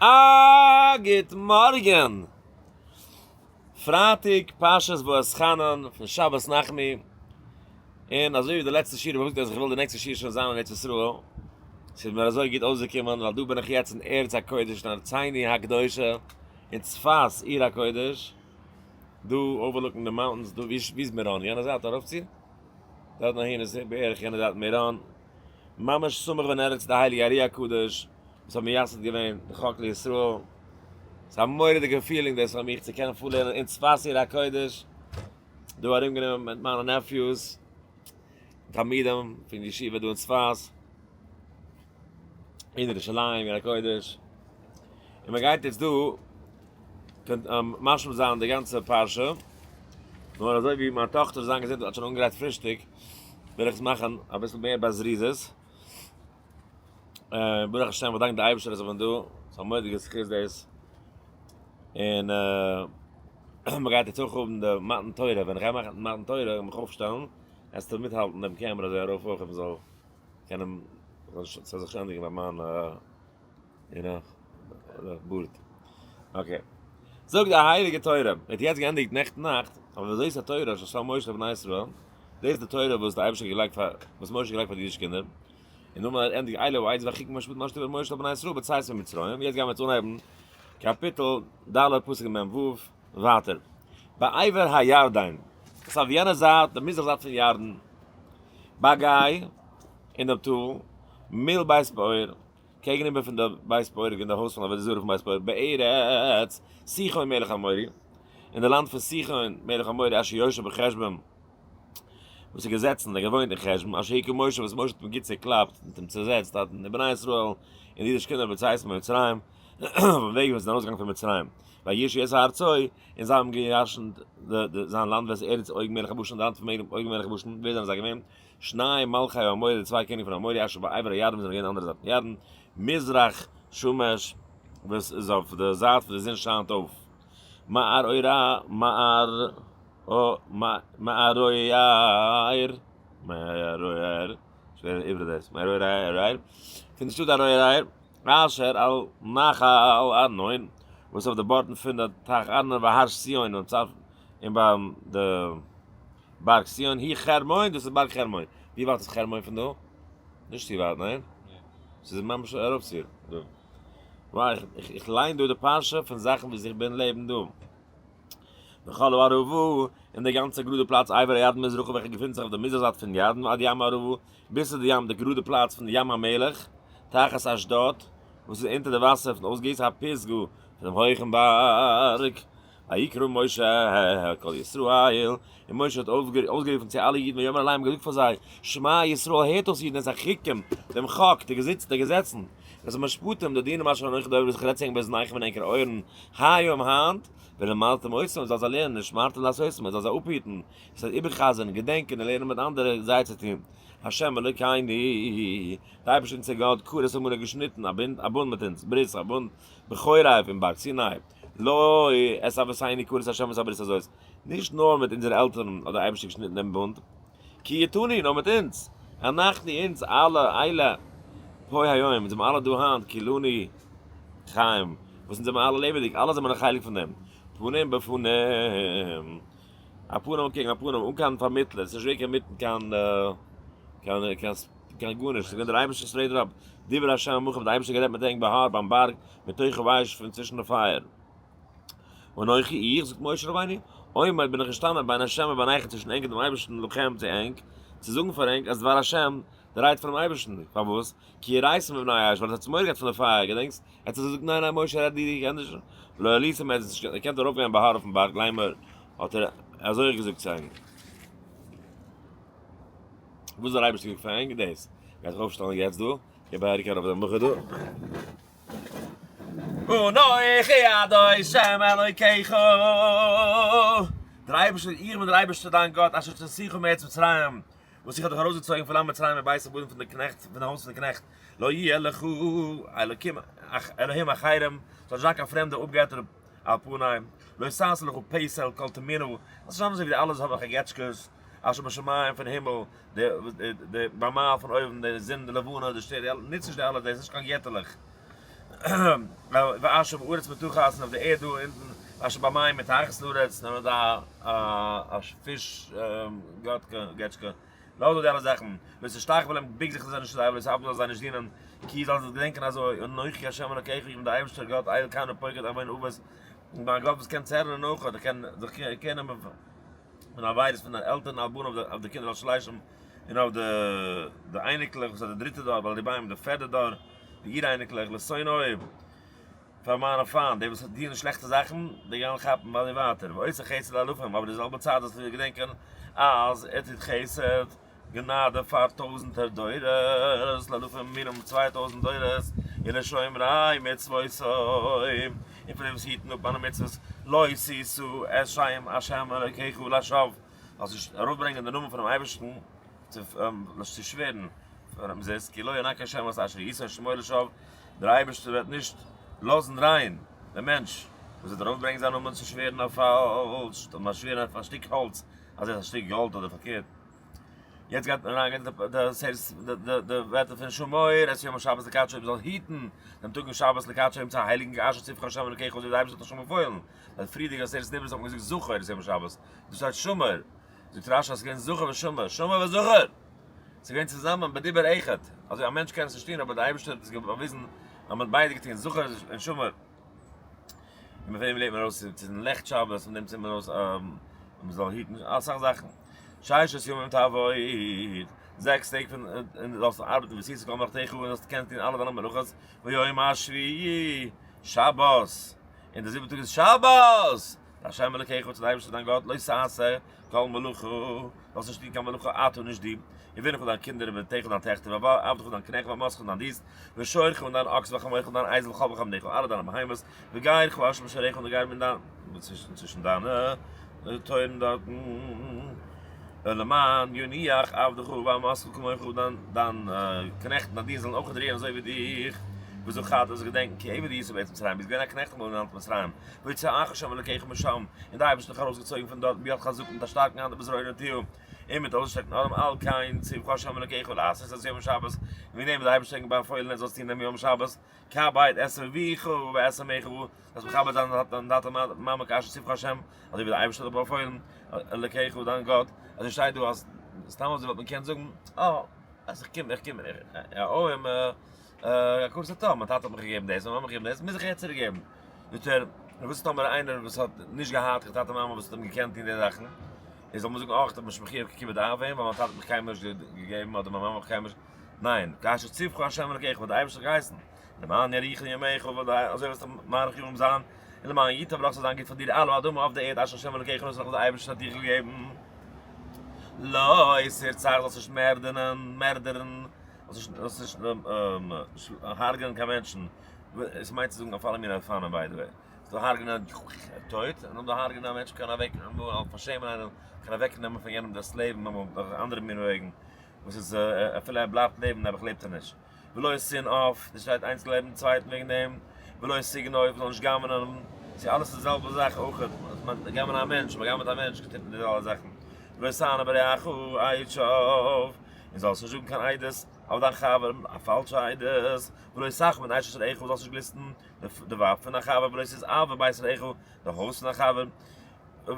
א גוט מארגן! פרייטאג פרשת ואתחנן פון שבת נחמו, און אזוי ווי די לעצטע שיעור האב איך געזאגט אז איך וויל די נעקסטע שיעור שוין זיין אין ארץ ישראל, ס'איז מיר אזוי גוט אויסגעקומען ווייל דא בין איך יעצט אין ארץ הקודש אין ארצינו הקדושה אין צפת עיר הקודש, דא overlooking די mountains דא, ווי איז מירון? יענע זייט ארויפצו? דארטן אהין איז בערך יענע זייט מירון, ממש סמוך ונראה צו די הייליגע ארי הקדוש וואס האט מייסד געווען די חק לישראל, ס'איז א מורא'דיגע feeling דאס פאר מיך צו קענען פארלערנען אין צפת עיר הקודש, דא ארומגענומען מיט מיינע nephews, תלמידים פון ישיבה דא אין צפת, אין ירושלים עיר הקודש, און מען גייט יעצט דא משלים זיין די גאנצע פרשה, נאר אזוי ווי מיין טאכטער זאל זיין געזונט האט שוין אנגעגרייט פרישטאג, וויל איך עס מאכן אביסל מער בזריזות. ברוך השם איך דאנק די אייבערשטער אז איך בין דא, ס'איז א מורא'דיגע זכות דאס, און מ'גייט יעצט אויך האבן די מתן תורה, ווען איך גיי מאכן מתן תורה און מיך אויפשטעלן, וועסטו מיטהאלטן דעם קעמרע אזוי ארויף אויך אז מ'זאל קענען, ס'זאל זיך ענדיגן ביי מיין you know, בארד. okay. זאגט די הייליגע תורה, מען האט יעצט געענדיגט נעכטן נאכט, אבער וזאת התורה אשר שם משה לבני ישראל, דאס איז די תורה וואס די אייבערשטער האט געלייגט פאר, וואס משה האט געלייגט פאר די אידישע קינדער, און נאכדעם האט ענדיגט אלו העדות והחוקים והמשפטים אשר דיבר משה לבני ישראל בצאתם ממצרים, יעצט גייען מיר יעצט אנהייבן קאפיטל ד' פסוק מ ו ווייטער, בעבר הירדן, דאס איז אויף יענע זייט, די מזרח זייט פון ירדן, בגיא, אין דעם טאל, מול בית פעור, קעגן איבער פון די בית פעור אין די הויז פון עבודה זרה פון בית פעור בארץ סיחון מלך האמורי, אין די לאנד פון סיחון מלך האמורי אשר יושב בחשבון, וואס איז געזעצן און געוואוינט אין חשבון, אשר הכה משה וואס משה האט אים גוט צעקלאפט און אים צעזעצט דארטן, און בני ישראל און די אידישע קינדער בצאתם ממצרים, אויפן וועג ווען זיי זענען ארויסגעגאנגען פון מצרים, וירשו את ארצו, און זיי האבן געירשנט זיין לאנד ואת ארץ עוג מלך הבשן, די לאנד פון עוג מלך הבשן, ווער זענען זיי געווען? שני מלכי האמורי, די צוויי קעניגן פון אמורי אשר בעבר הירדן וואס זענען געווען אנדערע זייט פון ירדן, מזרח שמש וואס איז אויף די זייט וואו די זון שיינט אויף, מערעור מערוער, מערוער, שווערע עברית דאס, מערוער, פון די שטאט ערוער, אשר על נחל ארנון, וואס איז אויף די בארטן פון די טייך ארנון והר סיון און ביים די בארג סיון הוא חרמון, דאס איז בארג חרמון. ווי ווייט איז חרמון פון דא? נישט צו ווייט, ניין? ס'איז ממש ארויפציר דא. וואו, איך ליין דא די פרשה פון זאכן וואס איך בין לעבן דא. וכל הערבה, און די גאנצע גראדע פלאץ עבר הירדן מזרחה וועלכע געפינט זיך אויף די מזרח זייט פון ירדן עד ים הערבה, ביז צו די ים, די גראדע פלאץ פון די ים המלח, תחת אשדוד, וואס איז אונטער די וואסער פון אויסגיס הפסגה פונעם הויכן בארג. ויקרא משה אל כל ישראל, און משה האט אויסגערופן צו אלע אידן ויאמר אליהם און געזאגט פאר זיי, שמע ישראל הערט אויס אידן את החוקים, דעם חק, די געזעץ, די געזעצן, ואת המשפטים, די דינים אשר אנכי מדבר וואס איך רעד צו ענק באזניכם אין ענקערע אויערן, היום היינט, ולמדתם אותם, און זאלט זיי לערנען, ושמרתם לעשותם, און זאלט זיי אפהיטן, דאס הייסט איבערחזר'ן, געדענקען און לערנען מיט אנדערע זיי צו טון. ה' אלוקינו, דער אייבערשטער אונזער גאט, כרת עמנו האט געשניטן א בונד, א בונד מיט אונז, ברית, א בונד, בחורב אין בארג סיני. לא את אבותינו כרת השם את הברית הזאת, נישט נאר מיט אונזערע עלטערן האט דער אייבערשטער געשניטן דעם בונד, כי אתנו, נאר מיט אונז, אנחנו אונז אלע, אלה פה היום, אונז זעמער אלע דא היינט, כולנו חיים, וואס אונז זעמער אלע לעבעדיג, אלע זעמער א חלק פון דעם, פנים בפנים, א פנים אנטקעגן א פנים, אן קיין פארמיטלער, ס'איז נישט געווען קיין מיטן קיין קיין קיין גארנישט, ס'איז געווען דער אייבערשטער straight up, דיבר השם עמכם, דער אייבערשטער האט גערעדט מיט ענק בהר, ביים בארג, מתוך האש פון צווישן די פייער. אנכי איך, זאגט משה רבינו, עומד בין איך געשטאנען בין השם וביניכם צווישן ענק און דעם אייבערשטן לכם צו ענק, צו זאגן פאר ענק אז דבר השם, די רייד פונעם אייבערשטן, פארוואס? כי יראתם מבני האש, ווייל עס האט מורא געהאט פון די פייער, געדענקסט? ער האט זיי געזאגט, ניין ניין משה רעד דיר איך קען נישט, ולא עליתם ער האט נישט געקענט ארויפגיין בהר אויפן בארג לאמר, האט ער אזוי געזאגט צו ענק. וואס האט דער אייבערשטער געזאגט פאר ענק? דאס גייט זיך אויפשטעלן יעצט דא, געב א רוק ארויף דעם בחור דא. אנכי ה' אלוקיך, דער אייבערשטער, איך בין דער אייבערשטער דיין גאט, אשר הוצאתיך מארץ מצרים, וואס איך האב דיך ארויסגעצויגן פון לאנד מצרים מבית עבדים פון די קנעכט, פון די הויז פון די קנעכט, לא יהיה לך אלוקים אלהים אחרים, זאל נישט זיין קיין פרעמדע אפגעטער על פני, לא תעשה לך פסל כל תמונה, זאלסט נישט זיין אזוי ווי די אלע זאכן געטשקעס, אשר בשמים פון הימל, די די במה פון אויבן, די זון, די לבנה, די שטערן, די אלע, נוץ נישט די אלע, דאס איז נישט קיין געטעלעך. ואשר בארץ מתחת, און אויף די ערד דא אונטן, ואשר במים מתחת לארץ, נאר דא א פיש געטשקע, לאז דא די אלע זאכן, לא תשתחוה להם, בוג זיך זיי נישט צו זיי, ולא תעבדון זאלסט זיי נישט דינען, כי זאלסט זיך געדענקען אזוי, אנכי ה' אלקיך, איך בין דער אייבערשטער גאט, אל קנא פוקד עוון אבות, איך בין א גאט וואס קען צערענען אויך, איך קען זיך קעיר נעמען פון עבירות פון די עלטערן על בנים אויף די קינדער על שלשים, און אויף די אייניקלעך וואס איז די דריטע דור, ועל רבעים די פערדע דור, די איר אייניקלעך, לשונאי. פאר מיינע פיינט, די וואס טוען שלעכטע זאכן, די גייען כאפן ביי די ווייטער, ועושה חסד לאלפים, אבער די זעלבע צייט זאלסטו געדענקען אז ער טוט חסד, גענאדע פאר טויזנטער דורות, לאלפים מינים 2000 דורות, ולשומרי מצותי, און פאר די וואס היטן אפ מיינע מצוות, לא תשא את שם השם אלוקיך לשווא, זאלסט נישט ארויפברענגען די נאמען פונעם אייבערשטן צו שווערן פאר אומזיסט, כי לא ינקה השם את אשר ישא שמו לשווא, דער אייבערשטער וועט נישט לאזן ריין דעם מענטש וואס וועט ארויפברענגען זיין נאמען צו שווערן אויף פאלש, אדער שווערן אויף א שטיק האלץ אז ער איז א שטיק גאלד אדער פארקערט. יעצט גייט מען אריינגיין די ווערטער פון שמור את יום השבת לקדשו, מען זאל היטן דעם טאג פון שבת לקדשו אים צו הייליגן כאשר צוך ה' אלוקיך אזוי ווי דער אייבערשטער האט דיך שוין באפוילן, ווייל פריערדיגע עשרת הדיברות האט מען געזאגט זכור את יום השבת, דא שטייט שמור, זאגט רשי אז עס איז געווען זכור ושמור, שמור וזכור! ס'איז געווען צוזאמען בדיבור אחד, אזוי א מענטש קען עס נישט טון אבער דער אייבערשטער האט עס באוויזן אז מען האט ביידע געטון זכור און שמור, און פון דעם לערנט מען ארויס צו צינדן לעכט שבת, פון דעם צינדט מען ארויס אז מען זאל היטן אסאך זאכן. ששת ימים תעבוד, זעקס טעג פון און זאלסט ארבעטן ועשית כל מלאכתך און זאלסט קענען טון אלע דיינע מלאכות, ויום השביעי שבת, און דער זיבעטע טאג איז שבת! לה' אלקיך צו די אייבערשטער דיין גאט, לא תעשה כל מלאכה, זאלסט נישט טון קיין מלאכה אתה נישט דו, ובנך דיין קינדער ובתך דיין טעכטער ועבדך דיין קנעכט ואמתך דיין דינסט, ושורך און דיין אקס וחמורך און דיין אייזל וכל בהמתך אלע דיינע בהמות, וגרך אשר בשעריך און די גרים אין דיין צווישן דיינע טויערן דארטן, למען ינוח עבדך ואמתך כמוך דיין קנעכט און דיין דינסט זאלן אויך רוען אזוי ווי דיך, וזכרת זאלסט געדענקען כי עבד היית בארץ מצרים, ביסט געווען א קנעכט אמאל אין לאנד מצרים, והוציאך ה' אלקיך משם, און דער אייבערשטער האט דיך ארויסגעצויגן פון דארט ביד חזקה מיט א שטארקן האנט ובזרוע נטויה, און מיט אויסגעשטרעקטן ארעם, על כן צוך ה' אלקיך לעשות את יום השבת, און וועגן דעם האט דער אייבערשטער ענק באפוילן עטס זאלסט טון דעם יום שבת, כבד את אביך ואת אמך, זאלסט מכבד זיין דיין טאטע און מאמע כאשר צוך ה', אזוי ווי דער אייבערשטער האט דיך באפוילן, אלקיך דיין גאט, אזוי שטייט דא אז סתם אזוי וואלט מען געקענט זאגן, אה, אז איך קום, איך קום, אה, אה, הכרת הטוב, מיין טאטע האט מיך געגעבן דאס, מיין מאמע האט מיך געגעבן דאס, מוז איך יעצט צוריק געבן. זאגט ער, און וואס איז טאמער איינער וואס האט נישט געהאט קיין טאטע מאמע וואס האט אים געקענט טון די זאכן, איז זאל מען זאגן, אך, איך בין נישט מחויב קיין כיבוד אב ואם, ווייל מיין טאטע האט מיך קיינמאל נישט געגעבן, אדער מיין מאמע האט מיך קיינמאל נישט, ניין, כאשר צוך ה' אלקיך, האט דער אייבערשטער געהייסן, למען יאריכון ימיך, אזוי וועסטו מאריך ימים זיין, און למען ייטב לך, ס'זאל זיין גוט פאר דיר על האדמה אויף די ערד אשר ה' אלקיך נתן לך וואס דער אייבערשטער האט דיר געגעבן. לא תרצח, זאלסט נישט מערדענען, מערדערן, זאלסט נישט הרג'נען קיין מענטשן, עס מיינט צו זאגן אויף אלע מיני אופנים by the way, ס'דא הרג'נען טויט, און נאכדעם הרג'נען א מענטש קען אוועק פארשעמען איינעם, קען אוועק נעמען פון יענעם דאס לעבן דורך אנדערע מיני וועגן, וואס איז אפילו ער בלייבט לעבן נעבעך לעבט ער נישט. ולא תנאף, דאס שטייט איינס לעבן צווייטן וועגן דעם, ולא תגנוב, מ'זאל נישט גנב'נען, ס'איז אלעס די זעלבע זאך אויך, גנב'נען א מענטש, מ'גנב'עט א מענטש, טוט מען די אלע זאכן, ולא תענה ברעך עד שוא. און זאלסט נישט זאגן קיין עדות אויף דיין חבר, א פאלשע עדות, ולא תחמוד אשת רעך, זאלסט נישט גליסטן די ווייב פון דיין חבר, ולא תתאוה בית רעך, די הויז פון דיין חבר,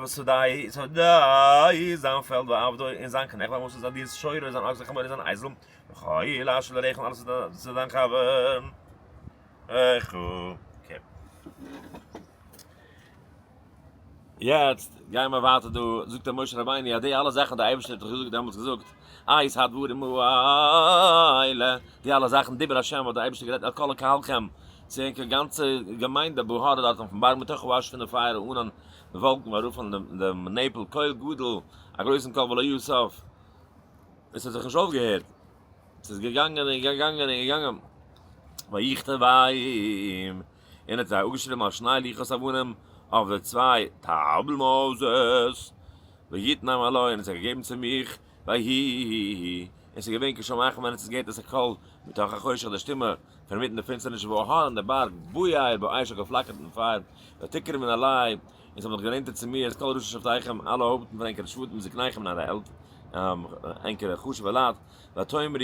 ושדהו, זיין פעלד, ועבדו, און זיין קנעכט, ואמתו, זיין דינסט, שורו, זיין אקס, וחמורו, זיין אייזל, וכל אשר לרעך, און אלעס וואס איז דיין חבר. יעצט גייען מיר ווייטער דא, זאגט דער משה רבינו אז די אלע זאכן די אייבערשטער האט דאך געזאגט דעמאלטס געזאגט, את הדברים האלה, די אלע זאכן דיבר השם האט דער אייבערשטער גערעדט אל כל קהלכם, צו ענקער גאנצע געמיינדע בהר דארט אויפן בארג מתוך האש פון די פייער הענן די וואלקן והערפל דעם נעפל קול גדול א גרויסן קול ולא יסף, עס האט זיך נישט אויפגעהערט. ס'איז געגאנגען און געגאנגען און געגאנגען. ויכתבם, און האט זיי אפגעשריבן על שני לוחות אבנים, אויף די צוויי טאוולן Moses, ויתנם אלי, און האט זיי געגעבן צו מיך, ויהי, און ס'איז געווען כשמעכם ווען עס איז געהערט את הקול מתוך החושך די שטימע פון אינמיטן די פינסטערניש וההר און דער בארג בוער באש האט געפלאקערט מיטן פייער, ותקרבון אלי, און ס'האבן זיך גענענטערט צו מיר את כל ראשי שבטיכם, אלע הויפטן פון ענקערע שבטים זקניכם און אייערע ענקערע חשוב'ע לייט, ותאמרו,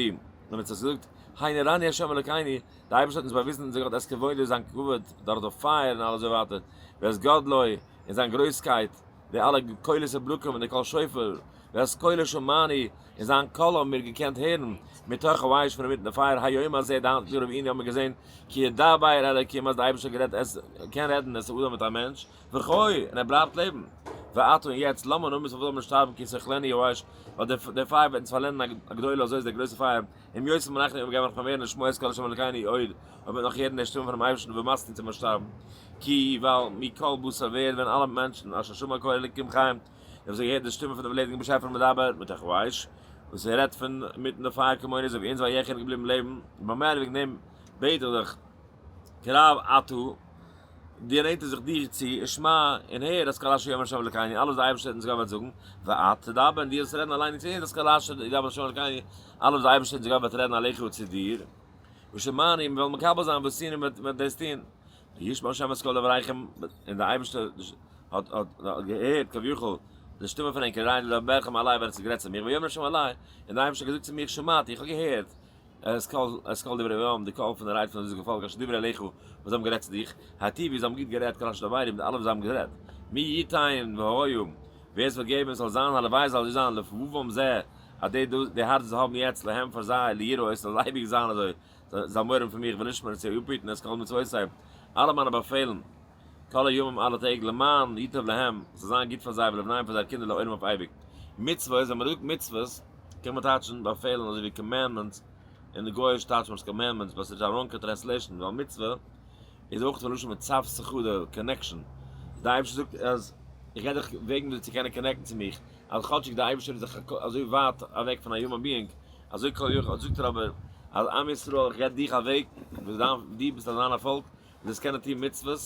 און האט זיך געזאגט, הן הראנו השם אלוקינו, דער אייבערשטער האט אונז באוויזן אונזער גאט את כבודו זיין כבוד דורך די פייער און אלעס אזוי ווייטער, ואת גדלו און זיין גרויסקייט, די אלע קולות וברקים און די קול שופר, ואת קולו שמענו, און זיין קול האבן מיר געקענט הערן, מתוך האש פון אינמיטן די פייער, היום הזה די היינטיגע טאג ראינו האבן מיר געזען, כי ידבר אלוקים אז דער אייבערשטער האט גערעדט עס קען רעדן את האדם מיט א מענטש, וחי, און ער בלייבט לעבן. ועתה און יעצט, למה נמות פארוואס זאל מען שטארבן כי תאכלנו האש, ווייל דער פייער וועט אונז פארלענדן הגדולה אזוי איז דער גרויסער פייער, אם יותר אנחנו אויב גייען מיר נאך פארמערן לשמוע את קול השם אלוקינו עוד, אויב מ'וועט נאך הערן די שטימע פונעם אייבערשטן ומתנו צו מיר שטארבן. כי ווייל מכל בשר ווער ווען אלע מענטשן אשר שמע קול אלוקים חיים, די וואס האבן געהערט די שטימע פון דעם לעבעדיגן באשעפער מדבר מתוך האש, וואס ער רעדט פון מיטן די פייער כמונו אזוי ווי אונז ויחי און געבליבן לעבן, ובמה וועגן דעם בעט איך דיך קרב אתה, דערנענטער זיך דיר צו, ושמע, און הער, את קול אשר יאמר ה' אלוקינו, אלעס וואס דער אייבערשטער אונזער גאט וועט זאגן, ואת תדבר, און דו זאלסט רעדן אליין צו אונז, את קול אשר ידבר ה' אלוקינו, אלעס וואס דער אייבערשטער אונזער גאט וועט רעדן אליך צו דיר, ושמענו, מיר וועלן מקבל זיין, ועשינו, מיר וועלן דאס טון. וישמע ה' את קול דבריכם, און דער אייבערשטער האט געהערט כביכול די שטימע פון ענקער רייד לדברכם אלי ווען עס האט גערעדט צו מיר, ויאמר ה' אלי, און דער אייבערשטער האט געזאגט צו מיר, שמעתי, איך האב געהערט, את קול את קול דברי העם, די קול פון די רייד פון דאס געפאלק אשר דיברו אליך, וואס זיי האבן גערעדט צו דיך, היטיבו, זיי האבן גוט גערעדט, כל אשר דברו, מיט אלעס וואס זיי האבן גערעדט. מי יתן והיה, ווער עס וועט געבן, עס זאל זיין, הלוואי זאל אזוי זיין, לבבם זה, אז די די הארץ וואס זיי האבן יעצט, להם פאר זיי, ליראה, עס זאל אייביג זיין אזוי, זיי זאלן מורא האבן פון מיך, ולשמור און צו אפהיטן את כל מצוותי, אלע מיינע באפעלן, כל הימים אלע טעג, למען ייטב להם, עס זאל זיין גוט פאר זיי, ולבניהם פאר זייערע קינדער לעולם אויף אייביג. מצוות, ווען מען זאגט מצוות, קען מען טייטשן באפעלן אזוי ווי commandments, אין די גוי'איש טייטשט מען עס commandments, but ס'איז א wrong translation, ווייל מצוה איז אויך פון לשון מצוותך די connection. די אייבערשטער זאגט אז איך גיב דיך וועגן וויאזוי צו קענען connect ן צו מיך, אז כאטשיג די אייבערשטער איז דאך אזוי ווייט אוועק פון א human being, אזוי כל יכול, זאגט ער אבער אז עם ישראל איך גיב דיך א וועג וואס דיין דו ביסט אזיין א פאלק, דו זאלסט קענען טון מצוות,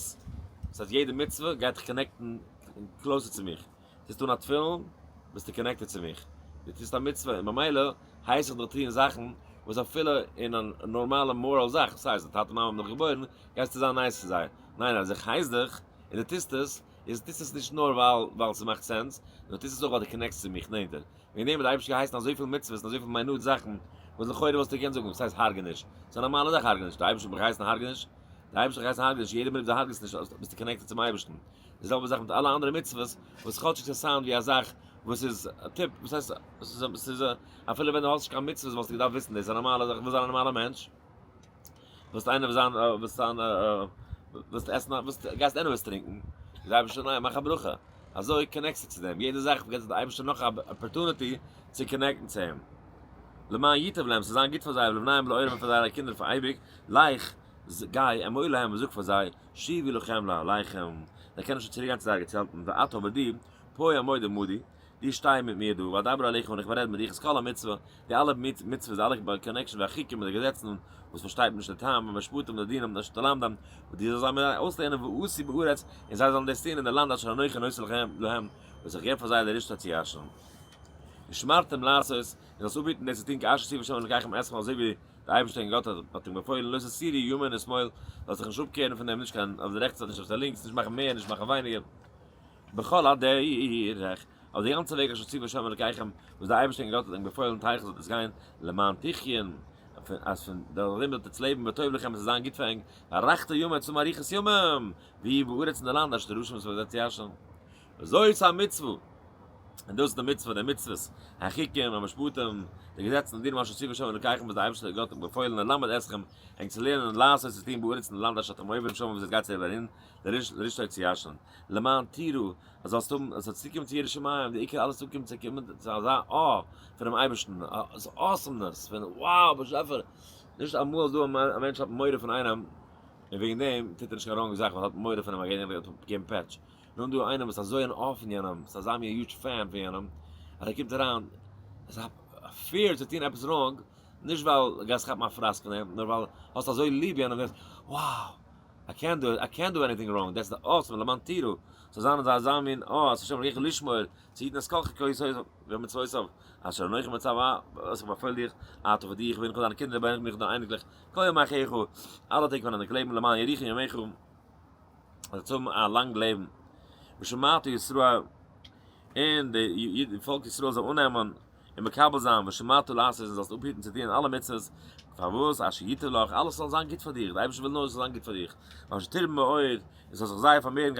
דאס הייסט יעדע מצוה גייט דיך connect ן closer צו מיך, טוסט אן א תפילין ביסטו connected צו מיך, דו טוסט א מצוה און במילא הייס איך דיך טון זאכן וואס אפילו אין א נארמאלע moral זאך, דאס הייסט די טאטע מאמע האבן דיך געבוירן גייסטו זיין nice צו זיי, ניין אז איך הייס דיך און דו טוסט עס, איז טוסט עס נישט נאר ווייל ווייל ס'מאכט sense, נאר טוסט עס אויך ווייל דו connect סט צו מיך נענטער. וועגן דעם האט דער אייבערשטער געהייסן אזויפיל מצוות און אזויפיל מינוט זאכן, וואס לכאורה וואלסטו געקענט זאגן, וואס הייסט הרג'ע נישט? ס'איז א נארמאלע זאך הרג'ע נישט, דער אייבערשטער האט מיך געהייסן הרג'ע נישט? דער אייבערשטער האט געהייסן הרג'ע נישט, יעדע מינוט וואס דו הרג'סט נישט ביסטו connected צום אייבערשטן. די זעלבע זאך מיט אלע אנדערע מצוות, וואס כאטשיג ס'sound ווי א זאך וואס איז א טיפ, וואס הייסט, ס'איז אפילו ווען דו האסט נישט קיין מצוות וואלסטו געדארפט וויסן דאס איז א נארמאלע זאך, איך וויל זיין א נארמאלער מענטש. ווילסט איינער זיין ווילסט זיין ווילסט עסן ווילסט גייסט anyways טרינקען איז אייבערשטער ניין מאך א ברכה אזוי connect סטו צו דעם יעדע זאך געבט די אייבערשטער נאך א opportunity צו connect ן צו אים למען ייטב להם ס'זאל זיין גוט פאר זיי ולבניהם לעולם און פאר זייערע קינדער פאר אייביג לך גיי אמור להם און זאג פאר זיי שובו לכם לאהליכם זיי קענען שוין צוריק גיין צו זייערע געצעלטן ואתה אבער דו פה עמוד עמדי דו שטיי מיט מיר דא ואדבר אליך און איך וועל רעדן מיט דיך את כל המצוה די אלע מצוות, די אלע connection והחוקים מיט די געזעצן וואס פארשטייט מען נישט די טעם והמשפטים די דינים אשר תלמדם, וואס דו זאלסט זיי מיט זיי אויסלערנען ועשו בארץ, און זיי זאלן דאס טון אין די לאנד אשר אנכי נותן להם, וואס איך געב פאר זיי לרשתה צו ירש'ן. ושמרתם לעשות, און זאלסט אפהיטן דאס צו טון כאשר ציוה ה' אלקיכם אתכם אזוי ווי דער אייבערשטער דיין גאט האט אים באפוילן, לא תסורו ימין ושמאל, זאלסט זיך נישט אפקערן פון דעם נישט קיין אויף די רעכטע זייט נישט אויף די לינקס, נישט מאכן מער נישט מאכן ווייניגער. בכל הדרך, אויף די גאנצע וועג אשר ציוה ה' אלקיכם, וואס דער אייבערשטער גאט האט ענק באפוילן תלכו זאלט עטס גיין, למען תחיון, אז פון דערום זאלט עטס לעבן, וטוב לכם עס זאל זיין גוט פאר ענק, והארכת ימים צום אריכות ימים, והי' בארץ אין די לאנד אשר תירשון וואס מ'וועט ירש'ן. וזאת המצוה, און דאס איז די מצוה, די מצוות, החוקים, המשפטים, די געזעצן און דינים אשר ציוה ה' אלקיכם וואס דער אייבערשטער גאט האט באפוילן ללמד אתכם, ענק צו לערנען לעשות צו טון בארץ אין די לאנד אשר אתם עוברים שמה וואס עטס גייטס אריבער אהין, לרשתה צו ירש'ן. למען תיראו, אז זאלסט האבן, עס זאל צוקומען צו יראת שמים, די עיקר אלעס צוקומען צו קומען צו אזא awe פונעם אייבערשטן, awesomeness פון wow באשעפער, נישט אמאל איז דא א מענטש האט מורא פון איינעם, און וועגן דעם טוט ער נישט קיין wrong זאך ווייל ער האט מורא פון אים, ער גייט אים געבן פעטש, נאר דא איינער וואס איז אזוי אין awe פון יענעם, ס'איז אזא מין huge fan פון יענעם, אז ער קומט אריין, עס איז א fear צו טון עפעס wrong, נישט ווייל גייסט כאפן א פראסק פון אים, נאר ווייל האסט אזוי ליב יענעם, דו ווערסט wow! I can't do, I can't do anything wrong, that's the awesome, למען תיראו, זאל זיין אזא אזא מין אה, אז השם אלקיך לשמור, צו היטן את כל חוקותיו ומצוותיו, אשר אנכי מצוה, וואס איך באפויל דיך, אתה פאר דיך, ובנך דיינע קינדער, ובן בנך דיינע אייניקלעך, כל ימי חייך, אלע טעג פון דיין לעבן, למען יאריכון ימיך, זאלסט האבן א לאנג לעבן. ושמעת ישראל, און די פאלק ישראל זאל אננעמען און מקבל זיין, ושמרת לעשות, און זאלסט אפהיטן צו טון אלע מצוות. פארוואס? אשר ייטב לך, אלעס זאל זיין גוט פאר דיך, דער אייבערשטער וויל נאר עס זאל זיין גוט פאר דיך, ואשר תרבה מאוד, עס זאל זיך זייער פארמערן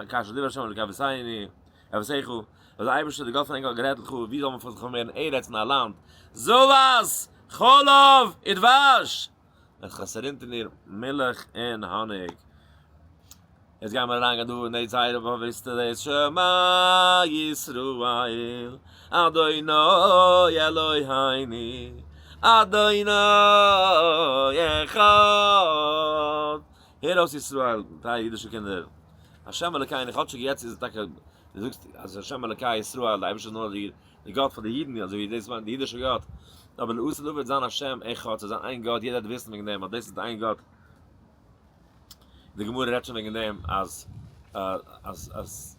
כאשר דיבר ה' אלוקי אבותינו, אבותיך, וואס דער אייבערשטער דער גאט פון ענק האט גערעדט לך, ווי זאל מען זיך פארמערן ארץ אין א לאנד, זבת חלב ודבש! וועלכע ס'רינט אין איר מילך און האניג. יעצט גייען מיר אריינגיין דא אין די זייער באוואוסטע דאס שמע ישראל אדוני אלוהינו אדוני אחד. הער אויס ישראל, טייערע אידישע קינדער, השם אלוקינו, כאטשיג יעצט איז טאקע, דו זאגסט אז השם אלוקי ישראל, די אייבערשטער איז נאר די גאט פאר די אידן, אזוי ווי דאס מיינט די אידישע גאט, אבער לעתיד לבוא וועט זיין השם אחד, ס'וועט זיין איין גאט, יעדער וועט וויסן וועגן דעם אז דאס איז די איין גאט. די גמרא רעדט שוין וועגן דעם אז אז אז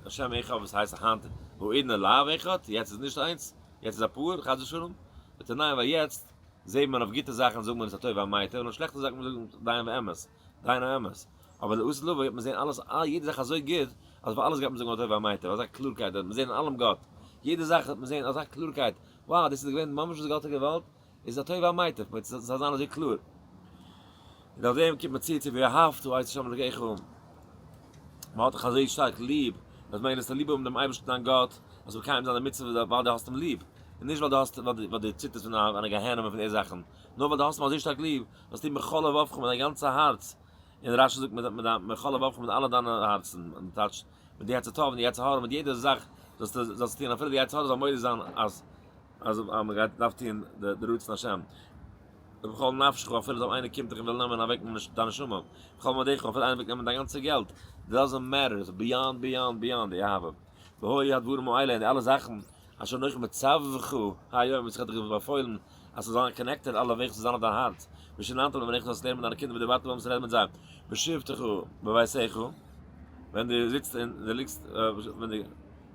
השם אחד וואס הייסט היינט האידנא לאו אחד, יעצט איז נישט איינס, יעצט איז אפאר, חס ושלום, זאגט ער ניין ווייל יעצט זעהט מען אויף גוטע זאכן זאגט מען עס הטוב והמיטיב און אויף שלעכטע זאכן זאגט מען דיין ואמת, דיין האמת, אבער לעתיד לבוא וועט מען זעהן אלעס יעדע זאך אזוי גוט אז אויף אלעס גייט מען זאגן הטוב והמיטיב, אזא קלארקייט וועט מען זעהן אין אלעם גאט, יעדע זאך וועט מען זעהן אזא קלארקייט, wow דאס איז געווען ממש וואס גאט האט געוואלט, איז הטוב והמיטיב, מיט ס'זאל זיין אזוי קלאר. און אויף דעם קומט מען צו צו ואהבת את ה' אלקיך, מען האט דיך אזוי שטארק ליב, אז מען זאל ליב האבן דעם אייבערשטן דיין גאט, זאלסט מקיים זיין די מצוה ווייל דו האסט אים ליב, און נישט ווייל דו האסט ווייל דו ציטערסט פון א גיהנום און פון די זאכן, נאר ווייל דו האסט אים אזוי שטארק ליב, זאלסטו בכל לבבך מיט דיין גאנצע הארץ, און רשי זאגט מיט דיין בכל לבבך מיט אלע דיינע הארצן, און טייטש מיט די יצר טוב און די יצר הרע מיט יעדע זאך זאלסטו זאלסטו טון אפילו די יצר הרע זאל מודה זיין אז אז מען גייט דארף טון די רצון השם. ובכל נפשך אפילו אויב איינער קומט דיך און וויל נעמען אוועק דיין נשמה, ובכל מאודך אפילו איינער וויל נעמען דיין גאנצע געלט, doesn't matter, איז beyond beyond beyond די אהבה. והיו הדברים האלה און די אלע זאכן אשר אנכי מצווך היום וואס איך האב דיך באפוילן אז ס'זאל זיין connected על לבבך ס'זאל זיין אויף דיין הארץ, ושננתם לבניך זאלסט לערנען מיט דיינע קינדער ודברת בם זאלסט רעדן מיט זיי, בשבתך בביתך ווען דו זיצט און דו ליגסט ווען דו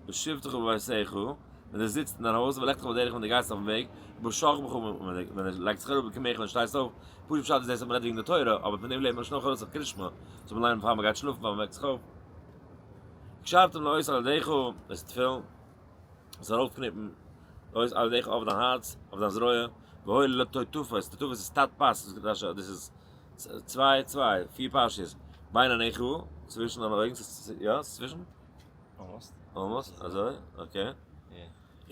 בשבתך בביתך ווען דו זיצט אין דיין הויז ובלכתך בדרך ווען דו גייסט אויפן וועג, ובשכבך ווען דו לייגסט זיך אראפ ובקומך ווען דו שטייסט אויף, פשוט פשט איז דאס אז מ'רעדט וועגן די תורה, אבער פון דעם לערנט מען שוין אויך ארויס אויף קריאת שמע, זאל מען ליינען פאר מ'גייט שלאפן פאר מ'וועקט זיך אויף. וקשרתם לאות על ידך, דאס איז תפילין, זאלסט ארויפקניפן לאות על ידך אויף דיין הארץ, אויף דיין זרוע, והיו לטוטפות, טוטפות איז תת פס, זאגט רשי דאס איז צוויי צוויי, פיר פרשיות, בין עיניך, צווישן דיינע אויגן, יא, צווישן? almost. almost, אזוי, okay.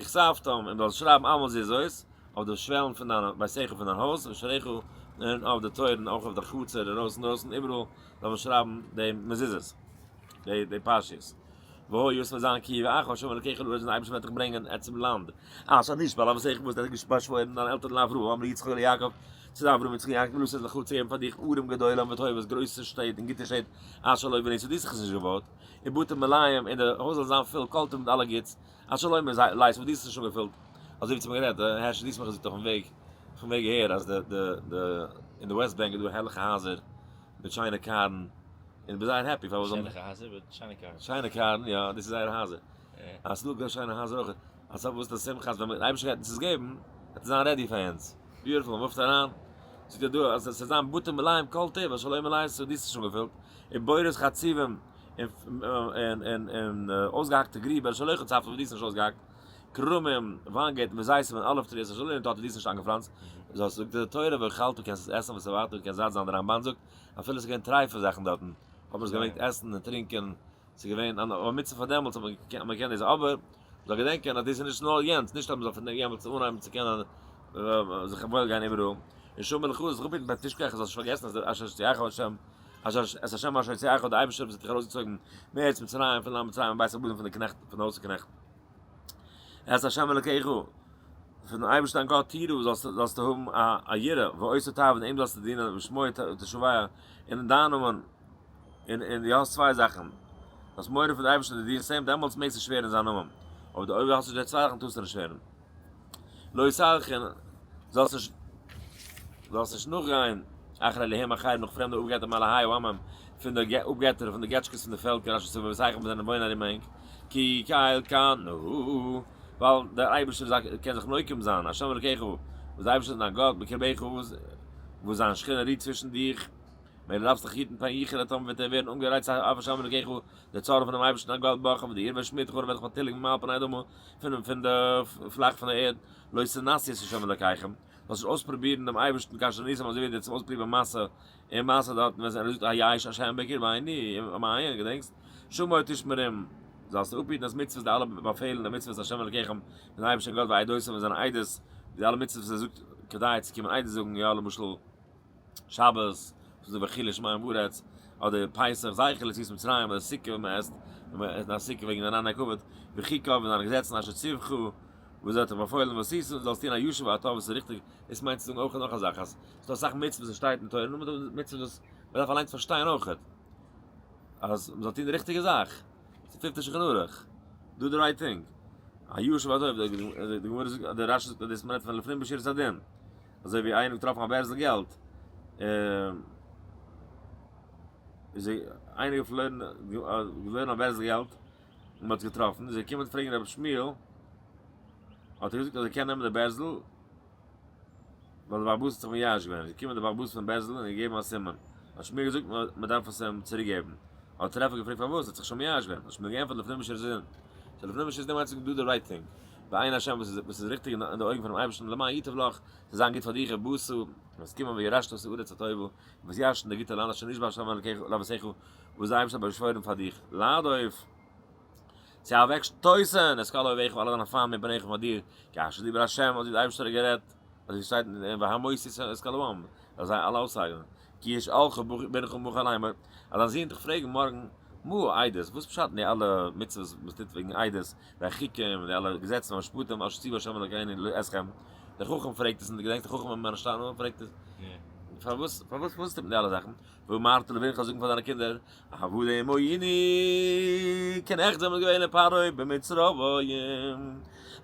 וכתבתם, און דו זאלסט שרייבן על מזוזות, אויף די שוועלן פון דיין ביתך פון דיין הויז, ובשעריך, און אויף די טויערן, אויך אויף די חצר, ארויס אינדרויסן, איבעראל זאל מען שרייבן די מזוזות, די פרשיות. והיה עס וועט זיין כי יביאך ה' אלקיך לארץ ווען דער אייבערשטער וועט דיך ברענגען צום לאנד, אשר נשבע לאבותיך וואס ער האט באשוואוירן דיינע עלטערן לאברהם ליצחק וליעקב, צו אברהם יצחק און יעקב לתת לך צו געבן פאר דיך ערים גדולים וטובות גרויסע שטעט און גוטע שטעט אשר לא בנית דו האסט עס נישט געבויט, ובתים מלאים און די הויז זאל זיין פול כל טוב מיט אלע גוטס, אשר לא מלאת וואס דו האסט נישט אנגעפילט, אזוי ווי צו מיר גערעדט, הערשי דו האסט מיך געזאגט אויפן וועג, אויפן וועג אהער אז די די די אין די West Bank איז דא הערליכע הייזער מיט שיינע קארן, און כ'בין זייער happy פארוואס זאל מען. שענליכע הייזער מיט שיינע קארן. שיינע קארן יא, דאס איז זייערע הייזער. אז ס'דא גאר שיינע הייזער אויך. אז ס'האט וואס די שמחה אז ווען דער אייבערשטער גייט אונז עס געבן, וועט עס זיין ready פאר אונז. beautiful, מ'מופט אריין, זאגט ער דא אז עס וועט זיין בתים מלאים כל טוב, אשר לא מלאת, דו האסט עס שוין געפילט, ובורות חצובים, און אויסגעהאקטע גריבער, אשר לא חצבת, וואס דו האסט נישט אויסגעהאקט, כרמים, וויינגערטן, וזיתים און olive trees, אשר לא נטעת, דו האסט נישט איינגעפלאנצט, זאגט די תורה, ואכלת, קענסט עס עסן, ושבעת, דו קענסט זאט זיין, דער רמבן זאגט, אפילו עס איז געווען טרייפע זאכן דארטן, האט מען עס געמעגט עסן און טרינקען, ס'איז געווען א מצוה פאר דעמאלטס האט מען געקענט דאס, אבער מ'זאל געדענקען אז דאס איז נישט נאר יענץ, נישט אז מ'זאל פון יעמאלטס אנהייבן צו קענען זיך וואויל גיין איבעראל, ושמור לך זיך אפהיטן פן תשכח זאלסט נישט פארגעסן אז אשר הוציאך ה' אשר את ה' אשר הוציאך דער אייבערשטער וואס האט דיך ארויסגעצויגן מארץ מצרים פון לאנד מצרים מבית עבדים פון די קנעכט פון די הויז קנעכט. את ה' אלקיך, פון דעם אייבערשטן דיין גאט תירא זאלסטו האבן א יראה, ואותו תעבוד און אים זאלסטו דינען, ובשמו תשבע, און אין דיין נאמען, און דו האסט צוויי זאכן, דו האסט מורא פון די אייבערשטן און דו דינסט אים, דעמאלטס מעגסטו שווערן אין זיין נאמען, אבער אויב דו האסט נישט די צוויי זאכן טארסטו נישט שווערן. לא תלכון, זאלסט נישט זאלסט נישט נאכגיין אחרי אלהים אחרים נאך פרעמדע אפגעטער מאלהי העמים, פון די אפגעטער פון די געטשקעס פון די פעלקער אשר סביבותיכם וואס זענען וואוינען ארום ענק, כי קל קנא הוא, ווייל דער אייבערשטער קען זיך נוקם זיין, השם אלקיך, וואס דער אייבערשטער איז דיין גאט, בקרבך, וואס זיין שכינה רוהט צווישן דיך, מילא דארפסט דיך היטן פן יחרה טאמער וועט ער ווערן אנגערייצט אף השם אלקיך, דער צארן פונעם אייבערשטן דיין גאט בך, אויף דיר, והשמידך און ער וועט דיך פארטיליגן מעל פני האדמה, פון די פלאך פון דער ערד, לא תנסו את השם אלקיכם. זאלסט נישט אויספרובירן דעם אייבערשטן כאשר ניסים אזוי ווי דער צום אויספרובירן מסה און מסה דארטן ווען ער זאגט היש השם בקרבנו המעיין, געדענקסט? שמור תשמרום, זאלסטו אפהיטן את מצוות די אלע באפעלן די מצוות השם אלקיכם פון אייבערשטן גאט ועדותיו און זיינע עדות, די אלע מצוות וואס ער זאגט כדי צו קומען עדות זאגן, יא למשל שבת וואס איז ויכולו שמים וארץ, אדער פסח זכר ליציאת מצרים, אדער סוכה ווען מען עסט ווען מען עסט אין א סוכה וועגן די ענני הכבוד, וחוקיו און זיינע געזעצן אשר צוך וואס ער האט דיך באפוילן ועשית און זאלסט טון הישר והטוב וואס איז ריכטיג, דאס מיינט צו זאגן אויך נאך א זאך אז ס'דא אסאך מצוות וואס שטייט אין תורה, נאר מצוות וואס מען דארף אליינס פארשטיין אויך. אז מ'זאל טון די ריכטיגע זאך, ס'איז פיפטע שולחן ערוך, do the right thing, הישר והטוב, די גמרא זאגט, דער רשי זאגט אז דאס מ'רעדט פון לפנים משורת הדין, אזוי ווי איינער האט געטראפן א בערזל געלט, איז איינער געפלוירן, געווארן א בערזל געלט, און מ'האט עס געטראפן, איז ער געקומען פרעגן רבי שמואל, האט ער געזאגט אז ער קען נעמען די בערזל, ווייל דער בעל הבית האט זיך מייאש געווען, איז געקומען דער בעל הבית פון בערזל און געגעבן א סימן, האט שמואל געזאגט מען דארף עס אים צוריק געבן, האט טרעפער געפרעגט פארוואס, ער האט זיך שוין מייאש געווען, האט שמואל געענטפערט לפנים משורת הדין, סאו לפנים משורת הדין מיינט צו זאגן do the right thing, בעיני השם וואס איז וואס איז ריכטיג אין די אויגן פונעם אייבערשטן למען ייטב לך, ס'זאל זיין גוט פאר דיך ובאת, וועסט קומען וירשת את הארץ הטובה, און וועסט ירש'ן די גוטע לאנד אשר נשבע השם אלקיך לאבותיך, וואס דער אייבערשטער האט באשוואוירן פאר דיך, להדוף. צו אוועקשטויסן את כל אויביך אלע דיינע פיינט מפניך פון דיר, כאשר דיבר השם אזוי ווי דער אייבערשטער האט גערעדט, אזוי ווי שטייט אין והמותי את כל העם, זאל זיי אלע אויסהרג'נען, כי ישאלך בנך מחר לאמר, אז דיין זון וועט דיך פרעגן מארגן, מה העדות, וואס פשט אין די אלע מצוות וואס מען טוט וועגן עדות, והחוקים, און די אלע געזעצן והמשפטים אשר ציוה השם אלקינו אתכם, דער חכם פרעגט עס און דו געדענקסט דער חכם אין מה נשתנה פרעגט עס, פארוואס פארוואס פארוואס טוט מען די אלע זאכן? ואמרת לבנך זאגן פאר דיינע קינדער, עבדים היינו, קנעכט זענען מיר געווען לפרעה במצרים,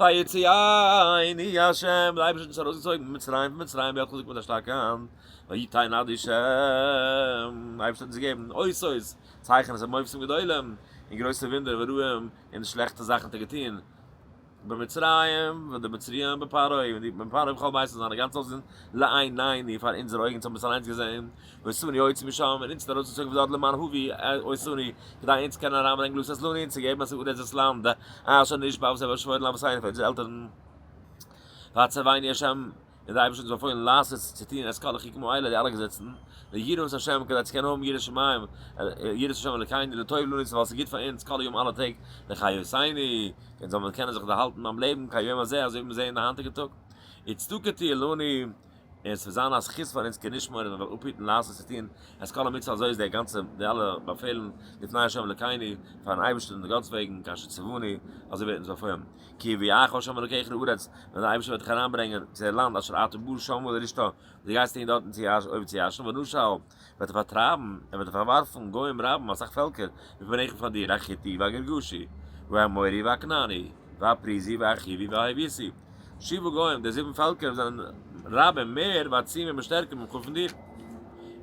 ויוציאנו השם, דער אייבערשטער האט אונז ארויסגעצויגן ממצרים פון מצרים ביד חזקה מיט א שטארקע האנט, ויתן עד השם, דער אייבערשטער האט אונז געגעבן אותות, צייכענעס ומופתים גדולים, און גרויסע וואונדער ורעים, און שלעכטע זאכן האט ער געטון. במצרים, ווען די מצריים בפרעה, און די פרעה ובכל ביתו זיינע גאנצע הויז לעינינו פאר אונזערע אויגן, אונז האבן עס אליינס געזען, והוציאנו הוציא משם, און אונז האט ארויסגעצויגן פון דארט למען הביא אותנו, כדי אונז קענען אריינברענגען לתת לנו און צו געבן את הארץ דאס לאנד, אשר נשבע וואס ער האט באשוואוירן לאבותינו פאר אונזערע עלטערן. ויצונו השם. און דער אייבערשטער האט אונז באפוילן לעשות צו טון את כל החוקים האלה די אלע געזעצן, ליראה את השם כדי צו קענען האבן יראת שמים, יראת השם אלוקינו לטוב לנו ווייל ס'איז גוט פאר אונז כל הימים אלע טעג, לחיותנו, אונז זאל מען קענען זיך דערהאלטן ביים לעבן כהיום הזה אזוי ווי מיר זעען אין די היינטיגע טאג, וצדקה תהיה לנו, און ס'וועט זיין א זכות פאר אונז כי נשמור און מיר וועלן אפהיטן לעשות צו טון את כל המצוות אזוי איז די גאנצע די אלע באפעלן לפני השם אלוקינו פארן אייבערשטן און די גאט'ס וועגן כאשר צונו אזוי ווי ער האט אונז באפוילן. כי יביאך ה' אלוקיך לארץ, ווען דער אייבערשטער וועט דיך אריינברענגען צו דער לאנד אשר אתה בא שמה לרשתה, וואס דו גייסט אהין דארטן צו אויב צו ירשן, ונשל, וועט ער פארטרייבן, ער וועט פארווארפן, גוים רבים, אסאך פעלקער, מפניך פאר דיר, החתי והגרגשי, והאמורי והכנעני, והפריזי והחוי והיבוסי, שבעה גוים, די זיבן פעלקער וואס זענען רבים מער, ועצומים און שטערקער ממך פון דיר.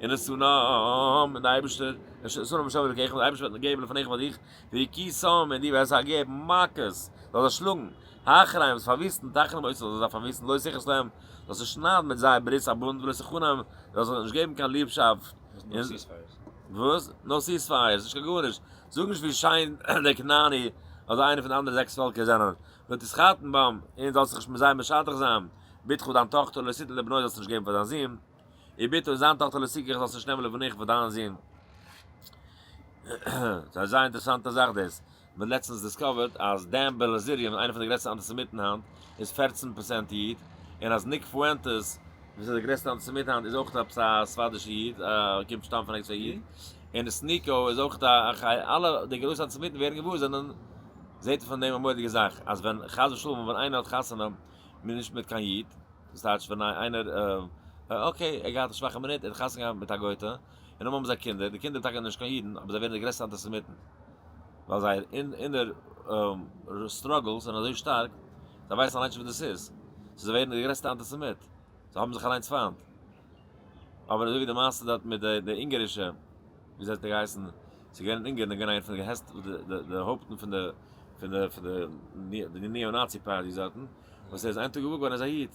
ונתנם, און דער אייבערשטער, ונתנם ה' אלוקיך, און דער אייבערשטער וועט געבן לפניך פאר דיך, והכיתם און דו וועסט זיי געבן מכות, זאלסט זיי שלאגן, החרם, זאלסט פארוויסטן, תחרים אותם, זאלסט זיי פארוויסטן, לא תכרות להם, זאלסט נישט שניידן מיט זיי ברית א בונד, ולא תחנם, זאלסט זיי נישט געבן קיין ליבשאפט. וואס? No ceasefires, נישט קיין גארנישט. זאג נישט ווי שיין דער כנעני אדער איינער פון די אנדערע זעקס פעלקער זענען. ולא תתחתן בם, און זאלסט זיך נישט מיט זיי משדך זיין. בתך דיין טאכטער לא תתן לבנו זאלסט נישט געבן פאר דיין זון. ובתו זיין טאכטער לא תקח זאלסט נישט נעמען לבנך פאר דיין זון. ס'איז א זייער אינטערעסאנטע זאך דאס. מ'האט לעצטנס discovered אז דען בעלאזיריען, איינער פון די גרעסטע אנטיסעמיטן היינט, איז 14% איד, און אז ניק פוענטעס, וואס איז דער גרעסטער אנטיסעמיט היינט, איז אויך עפעס א ספרדישע איד, קומט שטאם פון ערגעץ א איד, און סניקא איז אויך א אלע די גרויסע אנטיסעמיטן ווערן געוואר זענען, זעט מען פון דעם א מורא'דיגע זאך, אז ווען חס ושלום ווען איינער האט חתונה מיט נישט מיט קיין איד, דאס טייטש ווען איינער okay ער האט געהאט א שוואכע מינוט ער האט חתונה געהאט מיט א גויטע, און נאכדעם האבן זיי קינדער, די קינדער טאקע נישט קיין אידן, אבער זיי ווערן די גרעסטע אנטיסעמיטן, ווייל זייער inner struggles זענען אזוי שטארק, זיי ווייסן אליינס נישט וואס דאס איז, so זיי ווערן די גרעסטע אנטיסעמיט, זיי האבן זיך אליינס פיינט. אבער אזוי ווי די מעשה דארט מיט די אונגארישע, ווי אזוי האט ער געהייסן, ס'איז געווען אין אונגארן איז געווען איינער פון די העסט די הויפטן פון די פון די פון די neo-Nazi party דארטן, וואס ער איז איין טאג געוואר געווארן ער איז א איד,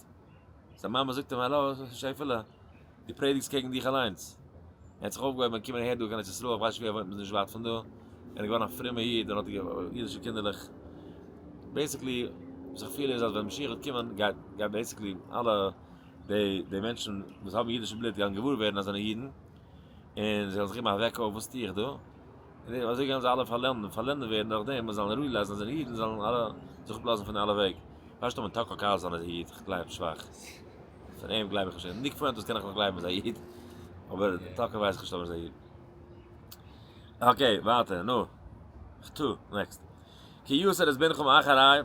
זיין מאמע זאגט אים האלא שעפעלע, דו פרעדיגסט קעגן דיך אליינס. ער האט זיך אויפגעהויבן און געקומען אהער דא קיין ארץ ישראל, איך ווייס נישט ווי ער וואוינט, מ'איז נישט ווייט פון דא, און ער איז געווארן א פרומע איד און האט אידישע קינדערלעך. basically וואס איך פיל איז אז ווען משיח וועט קומען גייט גייט basically אלע. די די מענטשן וואס האבן אידישע בלוט גייען געוואר ווערן אז זענען אידן, און זיי וועלן זיך געבן א וועק אויף, וואס טו איך דא? און אזוי גייען זיי אלע פארלענדן, פארלענדן ווערן דורך דעם וואס זיי זאלן realize ן אז זיי זענען אידן, זאלן אלע זיך אפלאזן פון אלע וועג. ווייסט אויב טאקער קארלסאן איז א איד? איך גלייב שוואך. פון אים גלייב איך נישט. ניק פוענטעס קען איך נאך גלייבן איז א איד. אבער טאקער ווייס איך נישט אויב ער איז א איד. okay, ווייטער, נו. כ'טו, next. כי יסור את בנך מאחרי,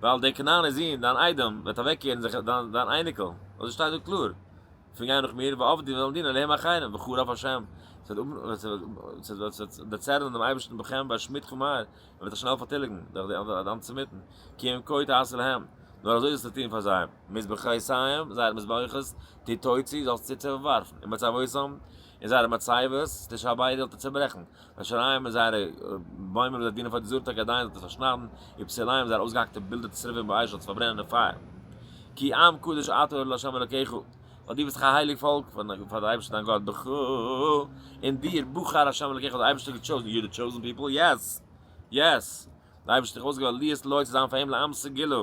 ווייל דער כנעני זון, דיין איידעם, וועט אוועקקערן זיך, דיין אייניקל. אזוי שטייט דא קלאר. פון גיין נאך מיר, ועבדו וועלן דינען אלהים אחרים, וחרף השם, ס'וועט דערצערנען דעם אייבערשטן בכם והשמידכם מהר, ער וועט דיך שנעל פארטיליגן דורך די אנטיסעמיטן, כי אם כה תעשה להם, נאר אזוי זאלסטו טון פאר זיי, מזבחותיהם, זייערע מזבחות, תתוצו, זאלסטו צעווארפן, ומצבותם, און זייערע מצבות, תשברו, זאלסטו צעברעכן, ואשריהם, און זייערע בוימער וואס זיי דינען פאר די זרה תגדעון, זאלסטו פארשניידן, ופסיליהם, זייערע אויסגעהאקטע בילדער תשרפון באש, זאלסטו פארברענען אין פייער. כי עם קדוש אתה לה' אלקיך, ווייל דו ביסט דאך א הייליג פאלק פאר דער אייבערשטער דיין גאט, בך, אין דיר, בחר ה' אלקיך האט דער אייבערשטער גע chosen, you the chosen people, yes! yes! דער אייבערשטער האט דיך אויסגעוועלט להיות לו צו זיין פאר אים לעם סגולה,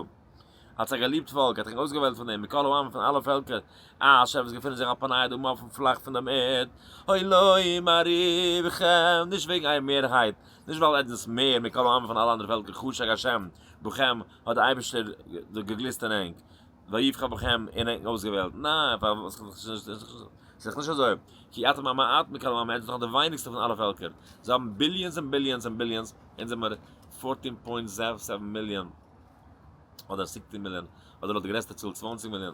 אלס א געליבט פאלק, האט ער דיך אויסגעוועלט פון דעם, מכל העמים פון אלע פעלקער, אשר וואס געפינען זיך על פני האדמה אויפן פלאך פון דעם ערד, הוי לא מרובכם, נישט וועגן אייער מערהייט, נישט ווייל עטס זענט מער מכל העמים פון אלע אנדערע פעלקער, חשק השם בכם, האט דער אייבערשטער געגליסט אין ענק, ויבחר בכם און ענק אויסגעוועלט, ניין, פארוואס ס'איז דאך נישט אזוי, כי אתם המעט מכל העמים, ענק זענען דאך די ווייניגסטע פון אלע פעלקער, זיי האבן billions און billions און billions, אונז זעמיר 14.7 מיליאן, אדער 16 מיליאן, אדער לויט די גרעסטע צאל 20 מיליאן.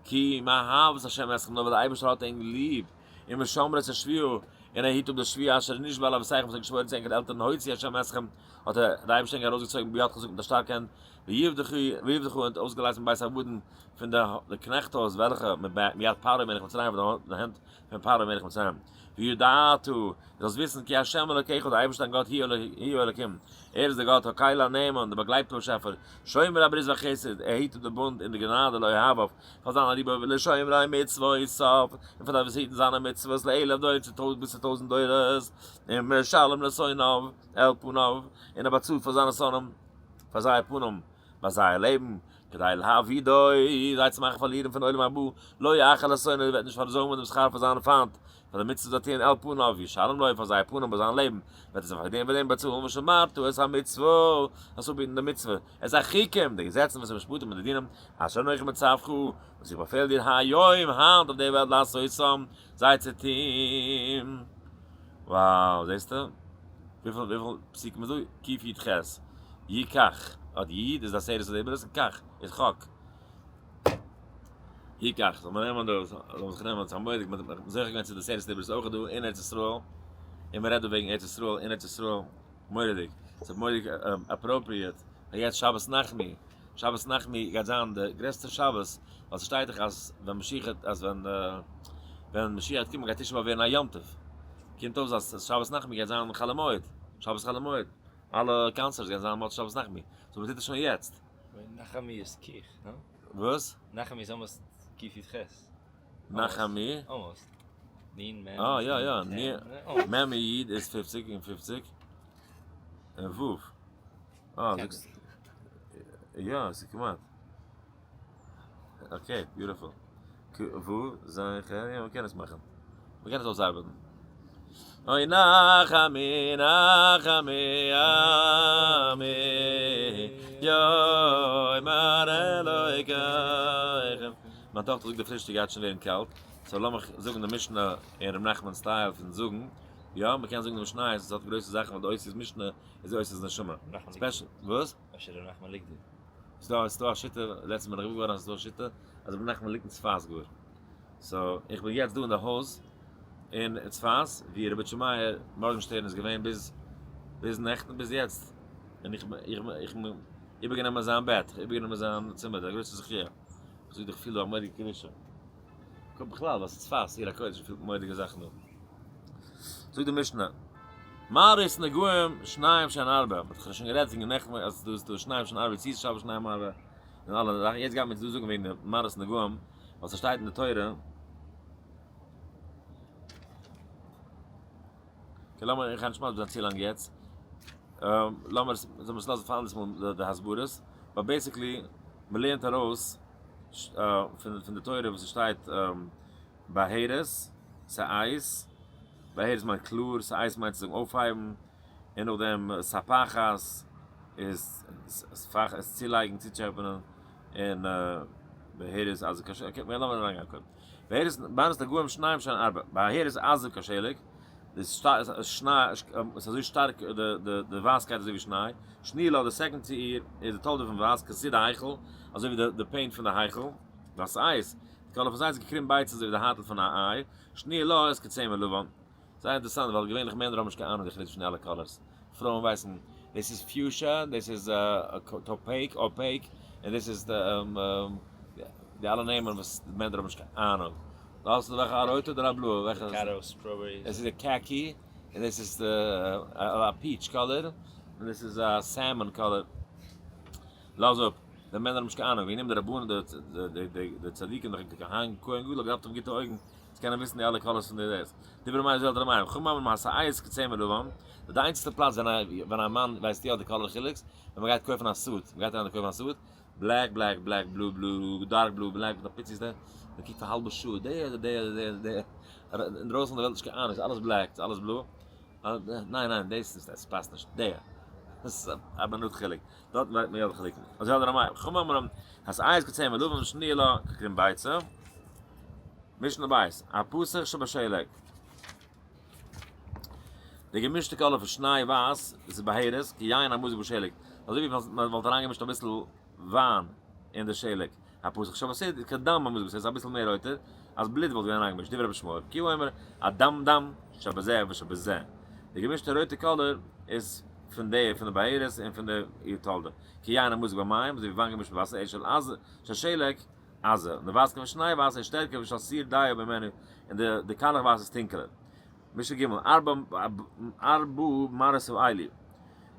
כי מאהבת השם אתכם, נאר ווייל דער אייבערשטער האט ענק ליב, און משמר את השבועה, און ער היט אפ די שבועה אשר נשבע לאבותיכם וואס ער האט געשוואוירן צו ענקערע עלטערן הוציא השם אתכם, האט ער דער אייבערשטער ענק ארויסגעצויגן ביד חזקה מיט א שטארקע הענט, ויפדך און האט אויסגעלייזט מבית עבדים פון די קנעכט הויז וועלכע מיד פרעה מלך מצרים פון די הענט פון פרעה מלך מצרים. וידעת, דו זאלסט וויסן, כי ה' אלוקיך דער אייבערשטער דיין גאט הוא האלוקים, ער איז דער גאט, הקל הנאמן, דער באגלייבטער באשעפער, שומר הברית והחסד, ער היט אפ די בונד און די גענאדע לאוהביו, פאר זיינע ליבע, ולשומרי מצוותיו, און פאר די וואס היטן זיינע מצוות, לאלף דור, צו טויזנט ביז צו טויזנט דורות, ומשלם לשונאיו אל פניו, און ער באצאלט פאר זיינע שונאים, פאר זייער פנים, ביי זייער לעבן, כדי להאבידו, זיי צו מאכן פארלירן פון עולם הבא, לא יאחר לשונאו, ער וועט נישט פארזוימען דעם שכר פאר זיינע פיינט, פאר די מצוות זיי טוען אל פניו, ישלם לו, פאר זייער פנים ביי זיין לעבן, וועט ער זיי פאר דעם פאר דעם באצאלן, ושמרת את המצוה, זאלסט אפהיטן די מצוה, את החוקים, די געזעצן וואס המשפטים און די דינים, אשר אנכי מצווך, וואס איך באפעל דיר היום, היינט אויף דער וועלט לעשותם, זיי צו טון. wow, זעסטו? וויפיל וויפיל פסוקים איז דא? ק י ח. יקח, אט י איז די עשרת הדיברות און קח איז חק. יקח, זאל מען נעמען דא, זאל מען זיך נעמען, ס'איז א מורא'דיג, מען האט זוכה געווען צו די עשרת הדיברות אויך דא אין ארץ ישראל, און מען רעדט דא וועגן ארץ ישראל, אין ארץ ישראל, מורא'דיג, ס'איז מורא'דיג appropriate, אז יעצט שבת נחמו, שבת נחמו גייט זיין די גרעסטע שבת, ווייל ס'שטייט דאך אז ווען משיח וועט, אז ווען ווען משיח וועט קומען גייט תשעה באב ווערן א יום טוב, קומט אויס אז שבת נחמו גייט זיין חול המועד, שבת חול המועד, אלע concerts גייען זיין מוצאי שבת נחמו, so מ'טוט עס שוין יעצט. נחמי איז קיך, נו? וואס? נחמי איז almost קיף י ח. נחמי? almost. נין מ. אה יא יא, מ י איז פופציג און פופציג, און ו'. אה, זאגסט. יא, עס איז כמעט. okay, beautiful. ק ו ז ח, יא, מ'קען עס מאכן. מ'קען עס אויסארבעטן. אוי נחמי נחמי עמי יאמר אלוקיכם. מיין טאכטער זאגט די פרישטאג גייט שוין ווערן קאלט, so לאמיך זאגן די משנה אין ר' נחמן style פון זאגן, יא, מ'קען זאגן די משניות, עס האט גרויסע זאכן ווייל די אותיות משנה איז די אותיות נשמה. special, וואס? אפשר ר' נחמן ליגט דא. ס'דא ס'דא א שיטה, לעצטנס בין איך געוואר געווארן אז ס'דא א שיטה אז רבי נחמן ליגט אין צפת גאר. so איך בין יעצט דא אין די הויז אין צפת ווי רבי איטשע מאיר מארגענשטערן איז געווען ביז ביז נעכטן ביז יעצט. און איך איך איך איבערגענומען זיין בעט, איך איבערגענומען זיין צימער, די גרויסע זכיה. איך זאג דיר איך פיל דא א מורא'דיגע קדושה. קוים בכלל ווייל ס'איז צפת, עיר הקודש, מ'פילט מורא'דיגע זאכן דא. זאגט די משנה, מראות נגעים שניים שהן ארבע, מ'האט דאך שוין גערעדט וועגן נעכטן אז דא איז דא שניים שהן ארבע, יציאת שבת שניים ארבע, און אלע זאכן, יעצט גייט מען דא זאגן וועגן די מראות נגעים, ווייל ס'שטייט אין די תורה, okay לאמיר, איך גיי נישט מסביר זיין צו לאנג יעצט, לאמיר, זאל מען עס לאזן פאר אנדערס מאל די הסברות, but basically, מ'לערנט ארויס. פון די תורה וואס עס שטייט בהרת, שאת, בהרת מיינט קלאר, שאת מיינט צו זאגן אויפהייבן, און נאכדעם ספחת איז איז צולייגן צוטשעפענען, און בהרת עזה כשלג, okay, לאמיר אריינגיין קודם. בהרת מראות נגעים שניים שהן ארבע, בהרת עזה כשלג, די שניי איז אזוי שטארק די ווייסקייט אזוי ווי שניי, שני לה די second צו איר איז די תולדה פון ווייס כסיד ההיכל, אזוי ווי די paint פון די היכל, והשאת, די color פון שאת איז כקרום ביצה אזוי ווי די הייטל פון א איי, שני לה איז כצמר לבן. זייער אינטערעסאנט ווייל געווענליך מענער האבן נישט קיין אהנונג די חילוק צווישן די אלע colors, פרויען ווייסן דאס איז fuchsia, דאס איז opaque, opaque, און דאס איז די אלע נעמען וואס מענער האבן נישט קיין אהנונג. דא האסטו וועלכע א רויטע אדער א בלויע? וועלכע איז? Avocado, strawberries. דאס איז די khaki, און דאס איז א peach color, און דאס איז א salmon color. לאז אפ, די מענער האבן נישט קיין אהנונג, ווי נעמט די רבנים די צדיקים די כהן גדול האט געדארפט האבן גוטע אויגן צו קענען וויסן די אלע colors פון די דאס. דברי מאיר זעלדא רמיים, חכמים אומרים השאת כצמר לבן, די איינציגסטע פלאץ ווען א מאן ווייסט יא די color חילוקס, ווען מ'גייט קויפן א suit, מ'גייט אריין קויפן א suit, black black black blue blue dark blue black מיט א פיצי סטייל, מ'קוקט פאר א האלבע שעה, די אדער די אדער די אדער די, אינדרויסן אין די וועלט נישט קיין אהנונג, ס'איז אלעס black, ס'איז אלעס blue, ניין ניין דאס נישט, עס פאסט נישט, די, דאס איז א מינוט חילוק, דארטן ווייסט מען יא די חילוקים. אזוי האלט דער רמיים, חכמים אומרים השאת כצמר לבן שניה לה כקרום ביצה, משנה בית, הפסח שבשלג. די געמישטע color פון שניי ווייס איז בהרת, כיין המוזג בשלג. אזוי ווי מען וואלט אריינגעמישט אביסל וויין אין די שלג. הפסח שבסיד איז כדם המוזג בסיד, אביסל מער רויטער, אז בלוט וואלט געווען אריינגעמישט. דברי רבי ישמעאל, רבי עקיבא אומר, אדמדם שבזה ושבזה. די געמישטע רויטע color איז פון די פון די בהרת און פון די תולדה. כיין המוזג במים, אזוי ווי וויין געמישט מיט וואסער, אלא של עזה, של שלג, עזה, און די ווייסקייט פון שניי ווייס איז שטערקער ושל סיר דיו ממנו, און די די קאלעך ווייס איז טונקעלער. משנה ג', ארבע ארבעה מראות האלו.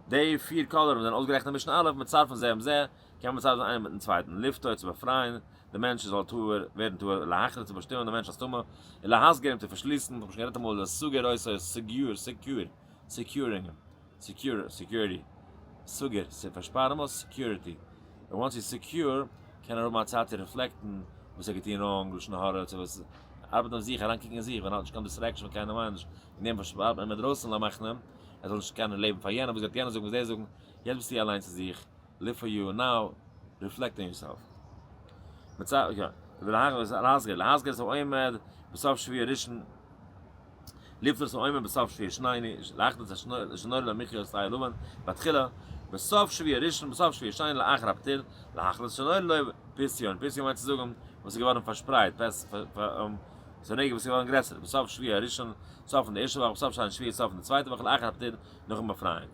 די פיר קאלערן זענען אויסגערעכנט אין משנה א', מצרפין זה עם זה, קען מען מצרף זיין איינער מיטן צווייטן, לפטור צו באפרייען, די מענטש זאל טהור ווערן טהור, להכרע צו באשטימען די מענטש אלס טמא, און להסגיר אים צו פארשליסן, כ'האב שוין גערעדט אמאל לסגור אותו, סגיור, secure, securing, secure, security, סגור, צו פארשפארן אמאל, security, און once he's secure קען ער האבן א צייט צו reflect ן וואס ער האט געטון wrong, לשון הרע, צו וואס, ארבעטן אויף זיך, אריינקוקן אין זיך, ווען ער האט נישט קיין distraction פון קיינעם מענטש, און דעם פארשפארט מען אים אינדרויסן למחנה, ער זאל נישט קענען לעבן פאר יענעם, וואס גייט יענער זאגן, וואס דער זאגן, יעצט ביסטו אליינס צו זיך, live for you now, reflect on yourself. מצד, יא, להסגיר, להסגיר את העומד בסוף שבוע ראשון, לפטור את העומד בסוף שבוע שני, להחליט שנורא למחיה שעיר לבן, בתחילה, בסוף שבוע ראשון, בסוף שבוע שני, לאחר הפתיל, להחליט שנורא לו פסיון, פסיון מיינט צו זאגן וואס איז געווארן פארשפרייט, פס, ס'איז נגע וואס איז געווארן גרעסער, בסוף שבוע ראשון, סוף פון די ערשטע וואך, בסוף שני שבוע, סוף פון די צווייטע וואך, לאחר הפתיל, נאכן באפרייאונג.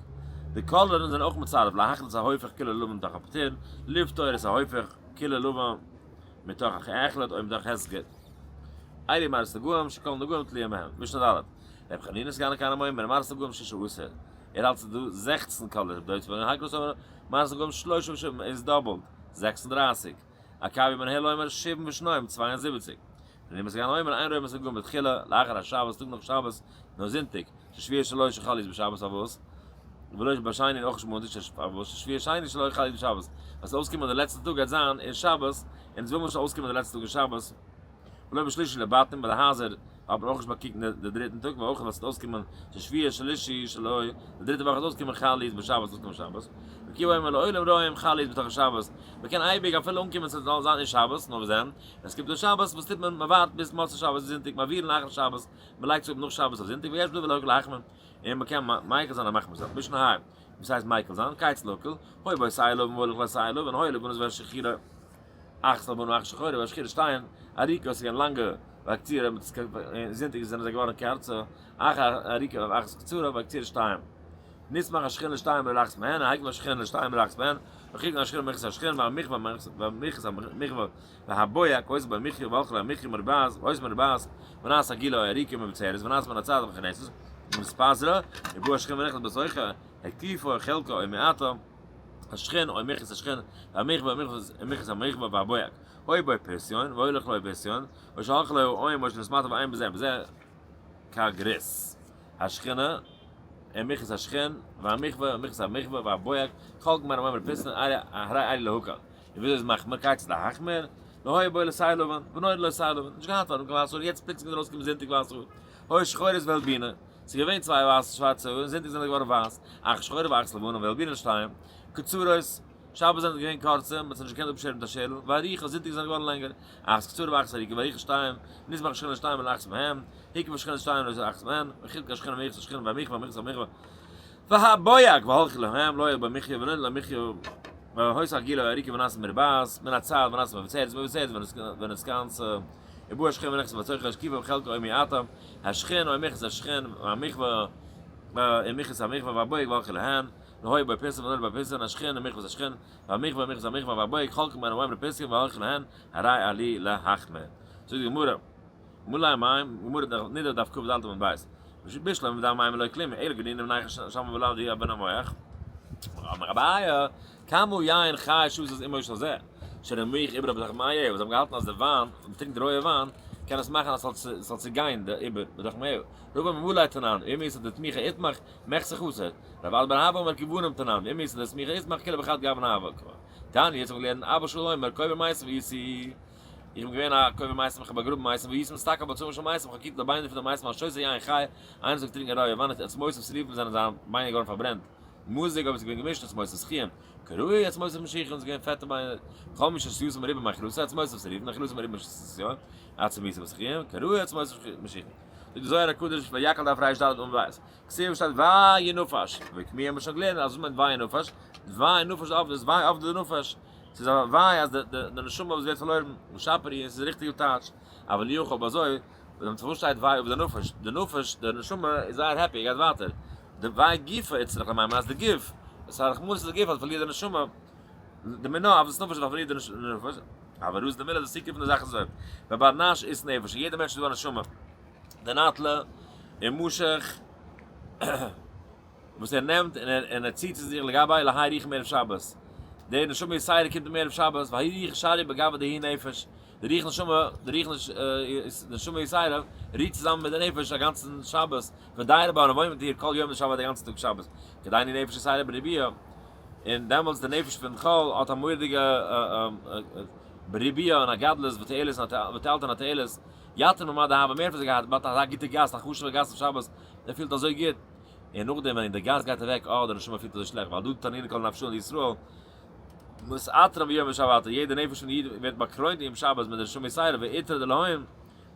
די קאלערן זענען אויך מצרף, להחליט ההופך כולו לבן מתוך הפתיל, לפטור את ההופך כולו לבן מתוך ההחלט או מתוך הסגר. אלו מראות נגעים שכל נגעים תלויים בהם. משנה ד'. רבי חנינא סגן הכהנים אומר, מראות נגעים ששה עשר. ער האלט ס'איז דא 16 colors, רבי דוסא בן היקרוס אומר, מראות נגעים שלושה ושבעים איז doubled, 36. עקביא בן הלל אומר, שבעים ושניים, 72. חנינא סגן אומר, אין רואים את הנגעים בתחילה, לאחר השבת, טאג נאך שבת, נאר זונטאג. ששבוע שלא חל להיות בשבת פארוואס? ולא בשני אויך נישט מאנטאג פארוואס? ששבוע שני שלא חל להיות בשבת. אז אויסקומען די לעצטע טאג גייט זיין אין שבת, און עס וויל מען נישט אויסקומען די לעצטע טאג אין שבת. ולא בשלישי לבתים ביי די הייזער האט מען אויך נישט באקוקט די דריטן טאג, ואויך ווען עס וועט אויסקומען ששבוע שלישי שלא, די דריטע וואך וועט אויסקומען חל להיות בשבת אויסקומען שבת. רבי עקיבא אומר לעולם רואים חל להיות בתוך השבת, מען קען אייביג אפילו אנקומען ס'זאל זיין אין שבת, נאר וואס דען? ווען עס קומט אן שבת, וואס טוט מען? מען ווארט ביז מוצאי שבת ביז זונטאג, מעבירין לאחר שבת, מען לייגט עס אפ נאך שבת אויף זונטאג, ויש בדבר להקל להחמיר, און מען קען מיקל זיין און מחמיר זיין. משנה ה', וואס הייסט מיקל זיין? כיצד להקל, היה בו שעיר לבן והולך לו שעיר לבן, היה לבנות והשחורה אחת לבנה ואחת שחורה, והשחורות שתיהן ארוכות, עס איז געווען לאנגע והקצרה, און זונטאג זענען זיי געווארן קערצער, אחת ארוכה ואחת קצרה, והקצרות שתיהן. נסמך השכין לשתיים ולא לאחת מהן, היקם השכין לשתיים ולא לאחת מהן, וחיקן השכין ומכס השכין, והמחווה ומכס המחווה, והבויק, היתה בו מחיה, והלכה לו המחיה מרובעת, והיתה מרובעת, ונעשה עגילה ארוכה ומבוצרת, ונעשה מן הצד ונכנסת, ונתפזרה, ובא השכין ונכנס בתוכה, הקיפה חלקה או מעטה, השכין או מכס השכין, והמחווה ומכס המחווה והבויק. היה בו פסיון, והולך לו פסיון, או שהלך לו האם, או שנתמעטה ואין בזה ובזה, כגריס. השכינה, מכס השכין, והמחווה, מכס המחווה, והבויק, כל גמרא אומר פסיון, הרי ארי להקל. און וויאזוי איז מחמיר? כיצד להחמיר? לא היה בו אלא שעיר לבן, ונולד לו שעיר לבן, נישט געהאט פארדעם קיין ווייסע האר, יעצט פלוצלינג איז ארויסגעקומען זונטאג ווייסע האר, היו שחורות והלבינה, ס'איז געווען צוויי ווייסע שווארצע האר און זונטאג זענען זיי געווארן ווייס, אחת שחורה ואחת לבנה והלבינה שתיים, קצרות, שבת זענען זיי געווען קורצע, מ'האט זיי נישט געקענט אפשערן מיט א שערל, וארוכות, זונטאג זענען זיי געווארן לענגער, אחת קצרה ואחת ארוכה והאריכה שתיים, נזבח השכינה שתיים אלא אחת מהן, הקריבה השכינה שתיים אלא אחת מהן, וחילקה השכינה ומרחת השכינה והמחווה ומרחת המחווה, והבויאק והלכי להם לא היה במחיה ולא למחיה והיתה הגילה הארוכה ונעשה מרבעת מן הצד ונעשה מבצרת מבצרת ונתכנסה ובא השכין ונכנס בתוכה השקיפה בחלקה או מעטה השכין או מכס השכין והמחווה ומכס המחווה והבויאק והלכי להם לא היה בפסח ולא בפסח השכין ומכס השכין והמחווה ומכס המחווה והבויאק חלקה מן המים לפסח והלכי להם הרי עלי להחמיר. זאגט די גמרא. מלא מים, גמרא נידה דף קד עמוד בית. בשלמא בדם מים לא כלום, אלא גנינים נייחא שמה ולד היא אבן המוח. אמר אביי, כמה יין חי שתת אמו של זה, שנמוח עוברה בתוך מעיה, וואס זיי האבן געהאלטן אז די וויין, ווען מען טרינקט רויע וויין, קען עס מאכן אז ס'זאל צעגיין די עובר בתוך מעיה. רבא אמר מלא תנן, ואם איתא דתמיכא איתמח, מחצה חסר. רב אדא בר אהבה אמר כגונים תנן, ואם איתא דסמיכא איתמח כולא בחד גוונא הוה. תניא, יעצט האבן מיר געלערנט אבא שאול אומר, קובר מתים הייתי. איך בין געווען א קובר מתים, איך האב באגראבן מתים, והייתי מסתכל בעצמות של מתים, איך האב געקוקט די ביינער פון די מתים, השותה יין חי, איינער זאל טרינקען רויע וויין, עצמותיו שרופים זענען זיינע ביינער געווארן פארברענט, מזוג אויב עס איז געווען געמישט, עצמותיו שחויים, כראוי עצמותיו משיחין, עס איז געווען פעטע ביינער, כל מי ששתייתו מרובה מאכילתו, עצמותיו שרופים, אכילתו מרובה משתייתו, עצמותיו שחויים, כראוי עצמותיו משיחין. זאגט די זוהר הקדוש, ויקהל דף ר"ד עמוד ב', כתיב שטייט וינפש, וכמי האבן שוין געלערנט אז וואס מיינט וינפש? וינפש אויף דאס וויי אויף די נפש, ס'איז א וויי אז די נשמה וואס ווערט פארלוירן, ושפרי, און ס'איז ריכטיגע טייטש, אבל יכול אויב אזוי, ווען פארוואס שטייט וויי אויף די נפש? די נפש, די נשמה איז זייער happy, ער גייט ווייטער, די וויי גופא איצטריך למימר אז די גוף, עס איז א רחמנות אויף די גוף אז פארלירט די נשמה, די מנא אויף דאס נפש אז פארלירט די נפש, אבל רז דמילה די secret פון די זאך איז אזוי, ובר נש אית נפש, אין יעדע מענטש איז דא א נשמה, דנטלא ומשך וואס ער נעמט און ער ציט צו זיך לגביה להאי רוחא מערב שבת, די נשמה יתירה קומט אום ערב שבת, והאי רוחא שריא בגויה דהאי נפש, די רוח נשמה, די רוח נשמה יתירה רוהט צוזאמען מיט די נפש א גאנצן שבת, ודירה בה און וואוינט מיט איר כל יומא דשבת די גאנצן טאג שבת, כדין נפש יתירה בריבויא, און דעמאלטס די נפש פון חול האט א מורא'דיגע בריבויא און א גדלות ותועלת און א תועלת, יתר ממה דהוה מער פון זיי געהאט, באט אזא גוטע גאסט, א חשוב'ע גאסט אויף שבת, ער פילט אזוי גוט, און נאכדעם ווען די גאסט גייט אוועק, אה, די נשמה פילט אזוי שלעכט, ווייל דא תנינא כל נפשא דישראל, מתעטרן ביומא דשבתא, יעדע נפש פון די איד ווערט באקרוינט אום שבת מיט די נשמה יתירה, ואתרא דלהון,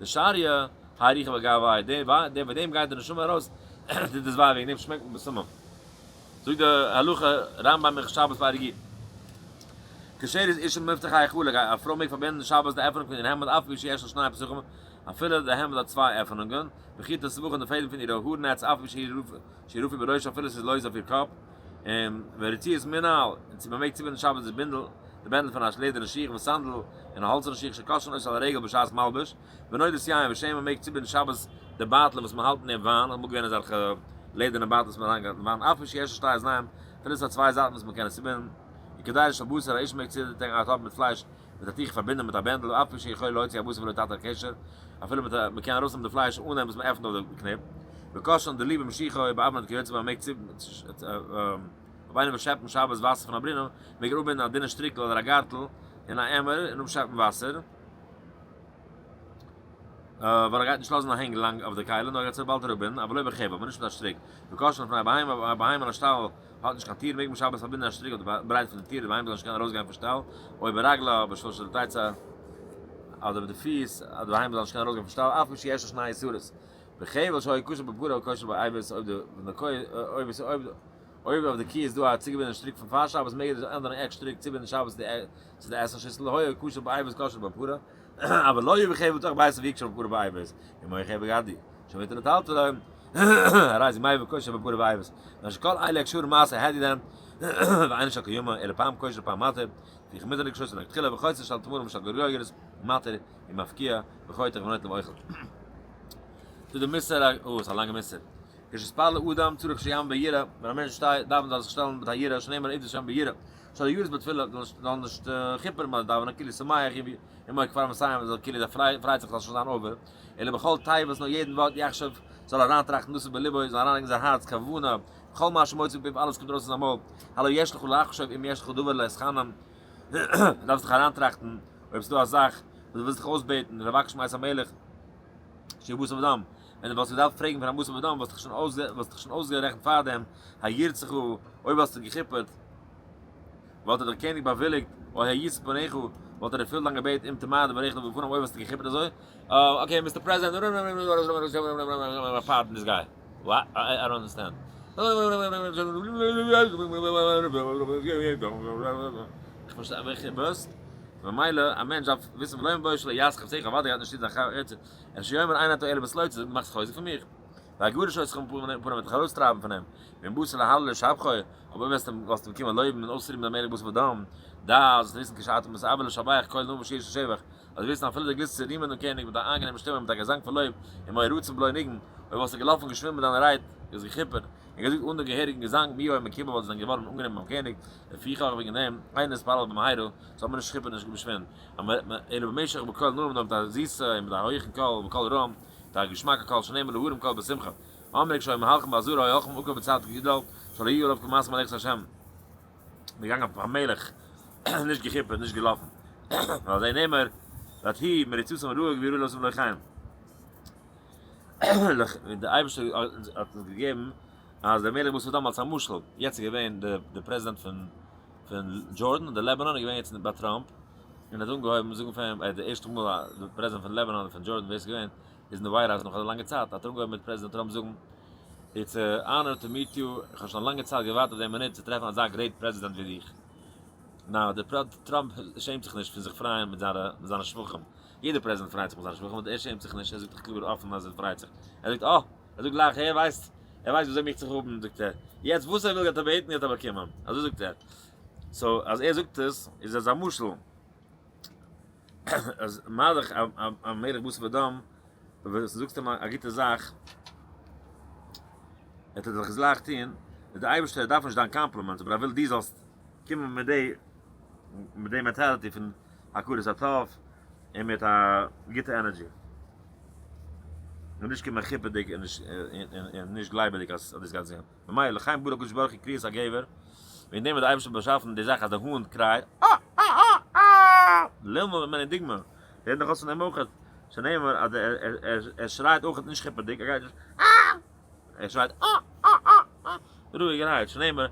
דשריא, האי רוחא בגויה, דער ביי דעם גייט די נשמה ארויס, טוט דאס וויי, וועגן דעם שמעקט מען בשמים. זאגט די הלכה רמב ם הלכות שבת פרק י. קושרת אשה מפתח היכלי, א פרוי מעג פארבינדן שבת די עפענונג פון איר העמד אף על פי שיש לה שני פתחים, אפילו די העמד האט צוויי עפענונגען, וחוט הסבכה און די פעדעם פון אירע האר נעץ אף על פי שהוא רפוי בראשה אפילו עס איז לויז אויף איר קאפ, און ורצועת מנעל, און צו מען מעג צובינדן שבת די בינדל, די בענדל פון א לעדערנע שיך וסנדל, און א האלצערנע שיך שקושרין אותו על הרגל בשעת מלבוש, ונודת יין ושמן מען מעג צובינדן שבת די בייטלען וואס מען האלט אין דעם וויין, אמאל געווען אזעלכע לעדערנע בייטלען וואס מען האט אריינגעהאלטן וויין, אף על פי שיש לה שתי אזניים, אפילו עס האט צוויי זייטן וואס מען קען עס צובינדן, וקדירה של בשר, א איש מעג צודעקן א טאפ מיט פלייש מיט א טיך פארבינדען מיט א בענדל, אף על פי שיכולה להוציא הבשר בלא תעתע הקשר, אפילו מיט א מען קען ארויסנעמען די פלייש אן דעם וואס מען עפנט אויף די קניפ, וקושרן דלי במשיחו באבנט וכיוצא בו, מען מעג צו אויב איינער וויל שעפן שבת וואסער פון א ברונעם, מעג ער אפבינדן א דינע שטריקל אדער א גארטל אין א עמער און אפשעפן וואסער, ווייל ער גייט נישט לאזן הענגן לאנג אויף די כלי, נאר ער גייט עס באלד אראפבינדן, אבל לא בחבל, אבער נישט מיט א שטריק, וקושרן לפני הבהמה, א בהמה אין א שטאל האט נישט קיין טיר, מעג מען שבת פארבינדן א שטריק אויף די ברייט פון די טיר, די בהמה זאל נישט קענען ארויסגיין פון שטאל, או ברגלה, בשביל שלא תצא, אדער מיט די פיס, אז די בהמה זאל נישט קענען ארויסגיין פון שטאל, אף על פי שיש לה שני יתרות. בחבל שהיה קשור בפרה קשור באבוס, אויב די אויב אויב אויף די קי איז דא א צוגעבינדענע שטריק פון פאר שבת מעג ער די אנדערן עק שטריק צובינדן שבת צו די עסן שיסל, היה קשור באבוס קשור בפרה, אבל לא יביא חבל בתוך ביתו ויקשור בפרה באבוס, אם היה חבל גדי, שמותר לטלטלו, הרי זה מביא וקושר בפרה באבוס, מפני שכל אלה הקשורים מעשה הדידן, ואינו של קיימא, אלא פעם קושר פעם מתיר, לפיכך מותר לקשור לכתחילה וחוצה של תמרים ושל גרגרת, מתיר ומפקיע, וחותך ונוטל ואוכל. זאגט די מוסר א, אוי ס'איז א לאנגע מוסר. כשיתפלל אדם צריך שיעמוד ביראה, ווען א מענטש שטייט דאווענט זאל ער זיך שטעלן מיט א יראה, שנאמר עמדו שם ביראה, שלא ירוץ בתפילה, זאל נישט כיפערן ביים דאווענען, כאילו שמח עמו כבר מסיים, זאל כאילו ער פרייט זיך זאל שוין זיין over, אלא בכל תיבות נאר יעדן ווארט יחשב, זאל ער אריינטראכטן דאס איז בלבו, זאל אריינלייגן זיין הארץ כוונה, בכל מה שמוציא מפיו אלעס קומט ארויס פון זיין מויל, הלא יש לך לחשוב אם יש לך דבר להתחנן, דארפסט דיך אריינטראכטן. אויב ס'איז דא א זאך וואס דו ווילסט דיך אויסבעטן, לבקש מאת המלך שהוא בשר ודם, ווען דו וואלסט געדארפט פרעגן פון א בשר ודם וואלסטו דיך שוין אויסגערעכנט פארדעם, הירצך, אויב וואלסטו געכיפערט וואלט דיר דער קעניג באוויליגט, או הישא פניך, וואלט ער ערפילט דיין געבעט אם תמהר דבריך לפניו, אויב וואלסטו געכיפערט אזוי, okay Mister President, pardon this guy, what? I don't understand. איך פארשטיי וועלכע וואס? ממילא א מענטש דארף וויסן ולא מבויש שלא יעשה חפציך אוודאי גייט נישט טון זיין חפץ אלא שיאמר אין אתה אלא בסלוצה דו מאכסט חוזק פון מיך והגרוש אותך מפניו וועט דיך ארויסטרייבן פון אים ואם באת להלל ולשבחו אבער אויב וועסטו וואלסטו אים קומען לויבן און אויסרימען דעם מלך בשר ודם דע זאלסטו וויסן כשאתה מתאווה לשבח קול נאה ושיר של שבח זאלסט וויסן אפילו דו גלוסט צו רימען דעם קעניג מיט א איינגענעמע שטימע מיט א געזאנג פון לויב און מוה רצון בלא ניגון אויב וואלסטו געלאפן געשווינד מיט דיינע רייד איז געכיפערט און געזאגט אן דעם געהעריגן געזאנג מי היה מקובל וואלט עס דען געווארן אנגענומען ביים קעניג לפיכך וועגן דעם אין להתפלל במהרה זאל מען נישט כיפערן נישט געשווינד אלא במשך בקול נעים נאר מיט א זיסע און מיט א הויכן קול בקול רם מיט א געשמאקע קול שנאמר להרים קול בשמחה אמרו כשהיו מהלכים בעזרה היו הולכים עקב בצד אגודל שלא יהיו עליו כמשא מלאכת השם מ'איז געגאנגען פאמעליך נישט געכיפערט נישט געלאפן ועל זה נאמר ותהי מריצותם רעה גבירו לעשות לו חיים די אייבערשטער האט אונז געגעבן אז דער מלך בשר ודם אלס א משל, יעצט איז געווען די פרעזידענט פון פון Jordan אדער Lebanon איז געווען יעצט ביי טראמפ, און האט אנגעהויבן זאגן פאר אים, די ערשטע מאל די פרעזידענט פון Lebanon אדער פון Jordan ווער עס איז געווען, איז אין די White House נאך אזא לאנגע צייט, האט ער אנגעהויבן מיט פרעזידענט טראמפ זאגן, it's a honor to meet you, איך האב שוין א לאנגע צייט געווארט אויף די מינוט צו טרעפן אזא great פרעזידענט ווי דיך. נאו, דער טראמפ שעמט זיך נישט פון זיך פרייען מיט זיינע שבחים, יעדער פרעזידענט פרייט זיך מיט זיינע שבחים, אבער ער שעמט זיך נישט, ער זאגט דאך קלאר אפן אז ער פרייט זיך, ער זאגט אה! ער זאגט גלייך ער ווייסט, ער ווייסט וויאזוי מיך צו האבן, זאגט ער, יעצט וואס ער וויל גייט ער בעטן גייט ער באקומען, אזוי זאגט ער, so אז ער זאגט עס איז עס א משל, אז מה דאך א מלך בשר ודם, ווען זאגסט אים א גוטע זאך, וועט ער דיך עס גלייך טון, דער אייבערשטער דארף נישט דיין קאמפלימענט, אבער ער וויל דו זאלסט קומען מיט די מיט די mentality פון הכרת הטוב און מיט א גוטע energy. און נישט קומען כיפערדיג און נישט גלייבעדיג אז דאס גייט זיין. ממילא לכן ברא הקדוש ברוך הוא קריאת הגבר, וועגן דעם האט דער אייבערשטער באשאפן די זאך אז די האן קרייט אה אה אה אה! ללמוד ממנו דוגמא, לערנט דאך אויס פון דעם אויך, שנאמר אז ער שרייט אויך נישט כיפערדיג, ער גייט נישט אה! ער שרייט אה אה אה אה רואיגערהייט, שנאמר,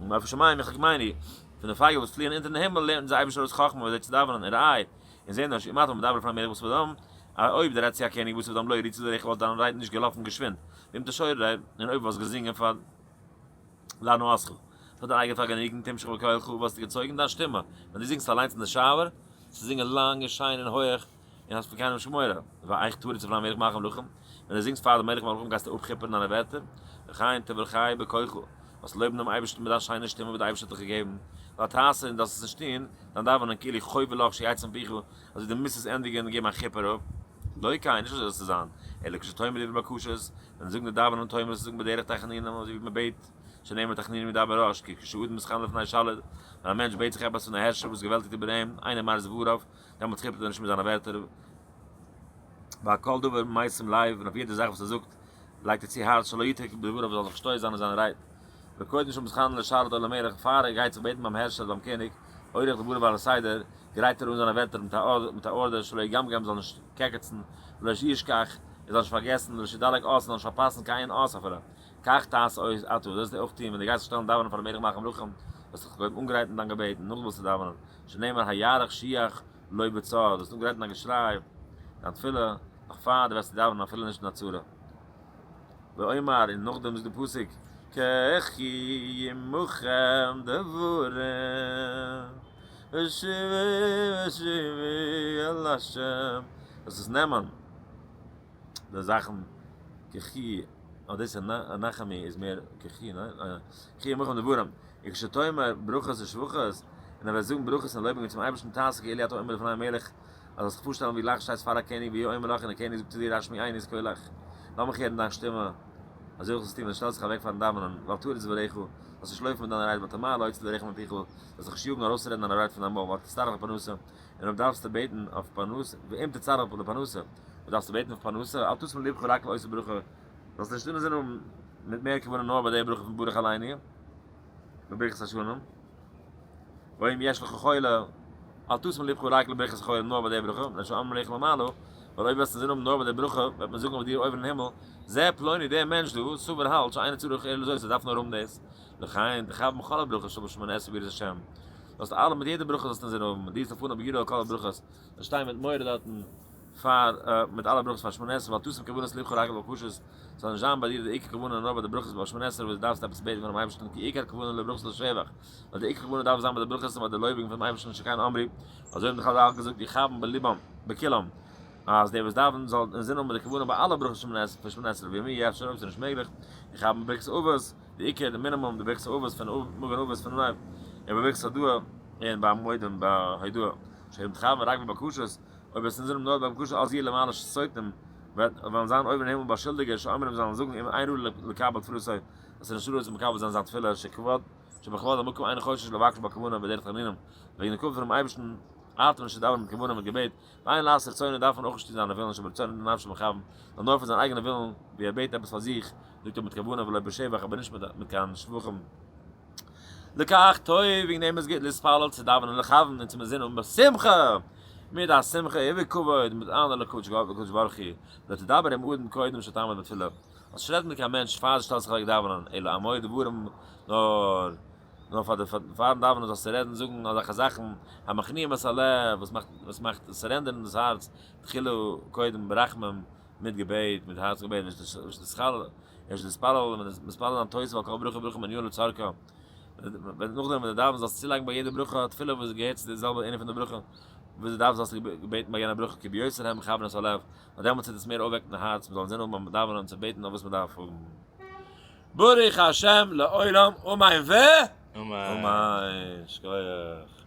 מעוף השמים יחכמני, פון די פייגל וואס פליען אונטערן הימל לערנט אונז דער אייבערשטער אויס חכמה ווי אזוי צו דאווענען, און ראי', און זעהן דאן שאם אתה מדבר לפני מלך בשר ודם, אז אויב דו רעדסט צו א קעניג בשר ודם לא יריצו דבריך וואלט דיין רייד נישט געלאפן געשווינד, ואם תשורר, און אויב וואלסט געזינגען פאר להנאתך, פאר דיין אייגען פארגעניגן, תמשוך בקולך, וואלסטו געצויגן דיין שטימע, ווען דו זינגסט אליינס אין די shower, צו זינגען לאנג און שיין און הויעך, און האסט פון קיינעם נישט מורא, ואיך תריץ לפני מלך מלכי המלכים, ווען דו זינגסט פאר דעם מלך מלכים גייסטו אפכיפערן דיינע ווערטער, וכן תברכהו בקולך, זאלסט לויבן דעם אייבערשטן מיט דיין שיינע שטימע וואס דער אייבערשטער האט דיך געגעבן, ואל תעשה, און זאלסט עס נישט טון, דיין דאווענען כאילו חובה לך שיצא מפיך, אזוי דו מוזט עס ענדיגן און געבן א כיפער אפ, לא כן, נישט אזוי זאל עס זיין, אלא כשתאמר דברי בקשות, ווען זאגן די דאווענען תאמר זאלסטו זאגן בדרך תחנונים אזוי ווי מען בעט, שנאמר תחנונים ידבר ראש, כי כשאדם מתחנן לפני שליט, ווען א מענטש בעט זיך עפעס פון א הערשער וואס געוועלטיגט איבער אים, אינו מאריך דבריו, דעמאלטס כיפערט ער נישט מיט זיינע ווערטער, ועל כל דבר משים לב, און אויף יעדע זאך וואס ער זאגט לייגט ער צו הארץ שלא יטעה בדבריו ער זאל זיך נישט טועה זיין אין זיינע רייד. וקודם שמתחנן לשליט או למלך, פאר ער גייט זיך בעטן ביים הערשער אדער ביים קעניג, עורך דבריו על הסדר, גרייט ער אן זיינע ווערטער מיט א order, שלא יגמגם זאל נישט קעקעצן, ולא ישכח, ער זאל נישט פארגעסן, ולא ידלג אות, ער זאל נישט פארפאסן קיין אות אפילו. כך תעשה אויך אתה, אזוי זאלסטו אויך טון ווען דו גייסט זיך שטעלן דאווענען פארן מלך מלכי המלכים, זאלסטו זיך קודם אנגרייטן דיין געבעט און נאכדעם זאלסטו דאווענען, שנאמר היארך שיח לא בצר, זאלסט אנגרייטן דיין געשריי, דיין תפילה, נאך פאר דו וועסט דאווענען אפילו נישט אין א צרה. ואומר, און נאכדעם זאגט די פסוק, קחי עמכם דברים, ושובי ושובי אל השם, זאלסט עס נעמען די זאכן, קחי, אה דאס איז נחמי איז מער קחי, ניין? קחי עמכם דברים, וכשתאמר ברכות ושבחות, און ער וועט זאגן ברכות און לויבונגען צום אייבערשטן תעשה כאילו אתה עומד לפני המלך, אז זאלסט זיך פארשטעלן ווי גלייך שטייסט פאר א קעניג והוא אומר לך און דער קעניג זאגט צו דיר השמיעני את קולך, לאמיך הערן דיין שטימע, אזוי אויך זאלסטו טון ווען דו שטעלסט זיך אוועק פארן דאווענען, ואל תריץ דבריך, זאלסט נישט לויפן מיט דיינע רייד ואל תמהר להוציא דבריך מפיך, זאלסט זיך נישט יאגן ארויסצורעדן דיינע רייד פון דיין מויל, ואל תצטרך לפרנסה, און אויב דארפסטו בעטן אויף פרנסה, ואם תצטרך לפרנסה, אויב דארפסטו בעטן אויף פרנסה, אל תשים לבך רק לאותה ברכה, זאלסט נישט אינזין האבן מיט מער כוונה נאר ביי די ברכה פון ברך עלינו, בברכת השנים, ואם יש לך חולה. אל תשים לבך רק לברכת החולים נאר ביי די ברכה, מפני שאומרים עליך למעלה, ווייל אויב וועסטו אינזין האבן נאר ביי די ברכה, וועט מען זאגן אויף דיר אויבן אין הימל, זה פלוני דער מענטש דא, סובר האלט שאינו צריך אלא לזאת ער דארף נאר האבן דאס, לכן תכוון בכל הברכות שבשמונה עשרה ביראת השם, זאלסט אלע מיט יעדע ברכה זאלסטו אינזין האבן, דיסט לפניו ביראה על כל הברכות, זאלסט שטיין מיט מורא דארטן פאר מיט אלע ברכות פאר שמונה עשרה, ואל תשים כוונת לבך רק בבקשות, ס'זאל נישט זיין ביי דיר די עיקר כוונה נאר ביי די ברכות ביי שמונה עשרה וואס דו דארפסט עפעס בעטן פונעם אייבערשטן כי עיקר כוונה לברכות לשבח, ווייל די עיקר כוונה דארף זיין ביי די ברכות און ביי די לויבונג פונעם אייבערשטן שכן אמרו, אזוי האבן די חזל געזאגט יכוון בלבם בכולם, אז דער וואס דאווענט זאל אינזין האבן די כוונה ביי אלע ברכות פון שמונה עשרה, ואם אי אפשר אויב ס'איז נישט מעגליך, יכוון בברכת אבות, די עיקר, די מינימום, די ברכת אבות פון מגן אבות פון אנהייב, און בברכת הודאה, און ביי מודים ביי הודאה, שאם תכוון רק בבקשות, אויב עס אינזין האבן נאר ביי בקשות אז יהיה למעלה סוטים, וועט וועלן זיין אויבן אין הימל באשולדיגער שאומרים זאלן זאגן אם אין ראוי לקבל תפילתו, אז עס איז נישט ראוי צו מקבל זיין זיין תפילה, שכבוד שבכבוד המקום אינו חושש לבקש בכוונה בדרך תחנונים, וועגן די כבוד פונעם אייבערשטן ארט אים נישט צו דאווענען מיט כוונה מיט געבעט, ואין לעשות רצונו דארף מען אויך נישט טון זיינע ווילן שברצונו דנפשו מכוון, נאר נאר פון זיין אייגענע ווילן ווי ער בעט עפעס פאר זיך, זאגט ער מיט כוונה ולא בשבח אבער נישט מיט קיין שבחים. לכך טוב, וועגן דעם איז גוט להתפלל צו דאווענען לכוון און צו מזין האבן בשמחה, מיט א שמחה ובכבוד, מיט אנדערע לקודש ברוך הוא, ולא תדבר עם אדם קודם שתעמוד בתפילה, זאלסט נישט רעדן מיט קיין מענטש פאר דו שטעלסט זיך אוועק דאווענען, אלא עמוד דברים, נאר נאר פאר די פארן דאווענען זאלסטו רעדן זאגן אזעלכע זאכן המכניעים את הלב, וואס מאכט וואס מאכט surrender ן דאס הארץ, תחילה קודם ברחמים, מיט געבעט, מיט הארץ געבעט, יש להתפלל, און מתפלל זיין תוס' על כל ברכה וברכה מעניו לצרכה, ווען נאכדעם ווען דו דאווענסט זאלסטו צולייגן ביי יעדע ברכה א תפילה וואס געהערט צו די זעלבע ענין פון די ברכה וואס דו דארפסט זאלסטו בעטן ביי יענע ברכה כי ביותר הם מכוון את הלב, ווייל דעמאלטס טוט עס מער אויפוועקן די הארץ, מען זאל אינזין האבן ביים דאווענען צו בעטן אויף וואס מען דארף האבן. ברוך השם לעולם אמן ו. אמן. אמן. שכוח.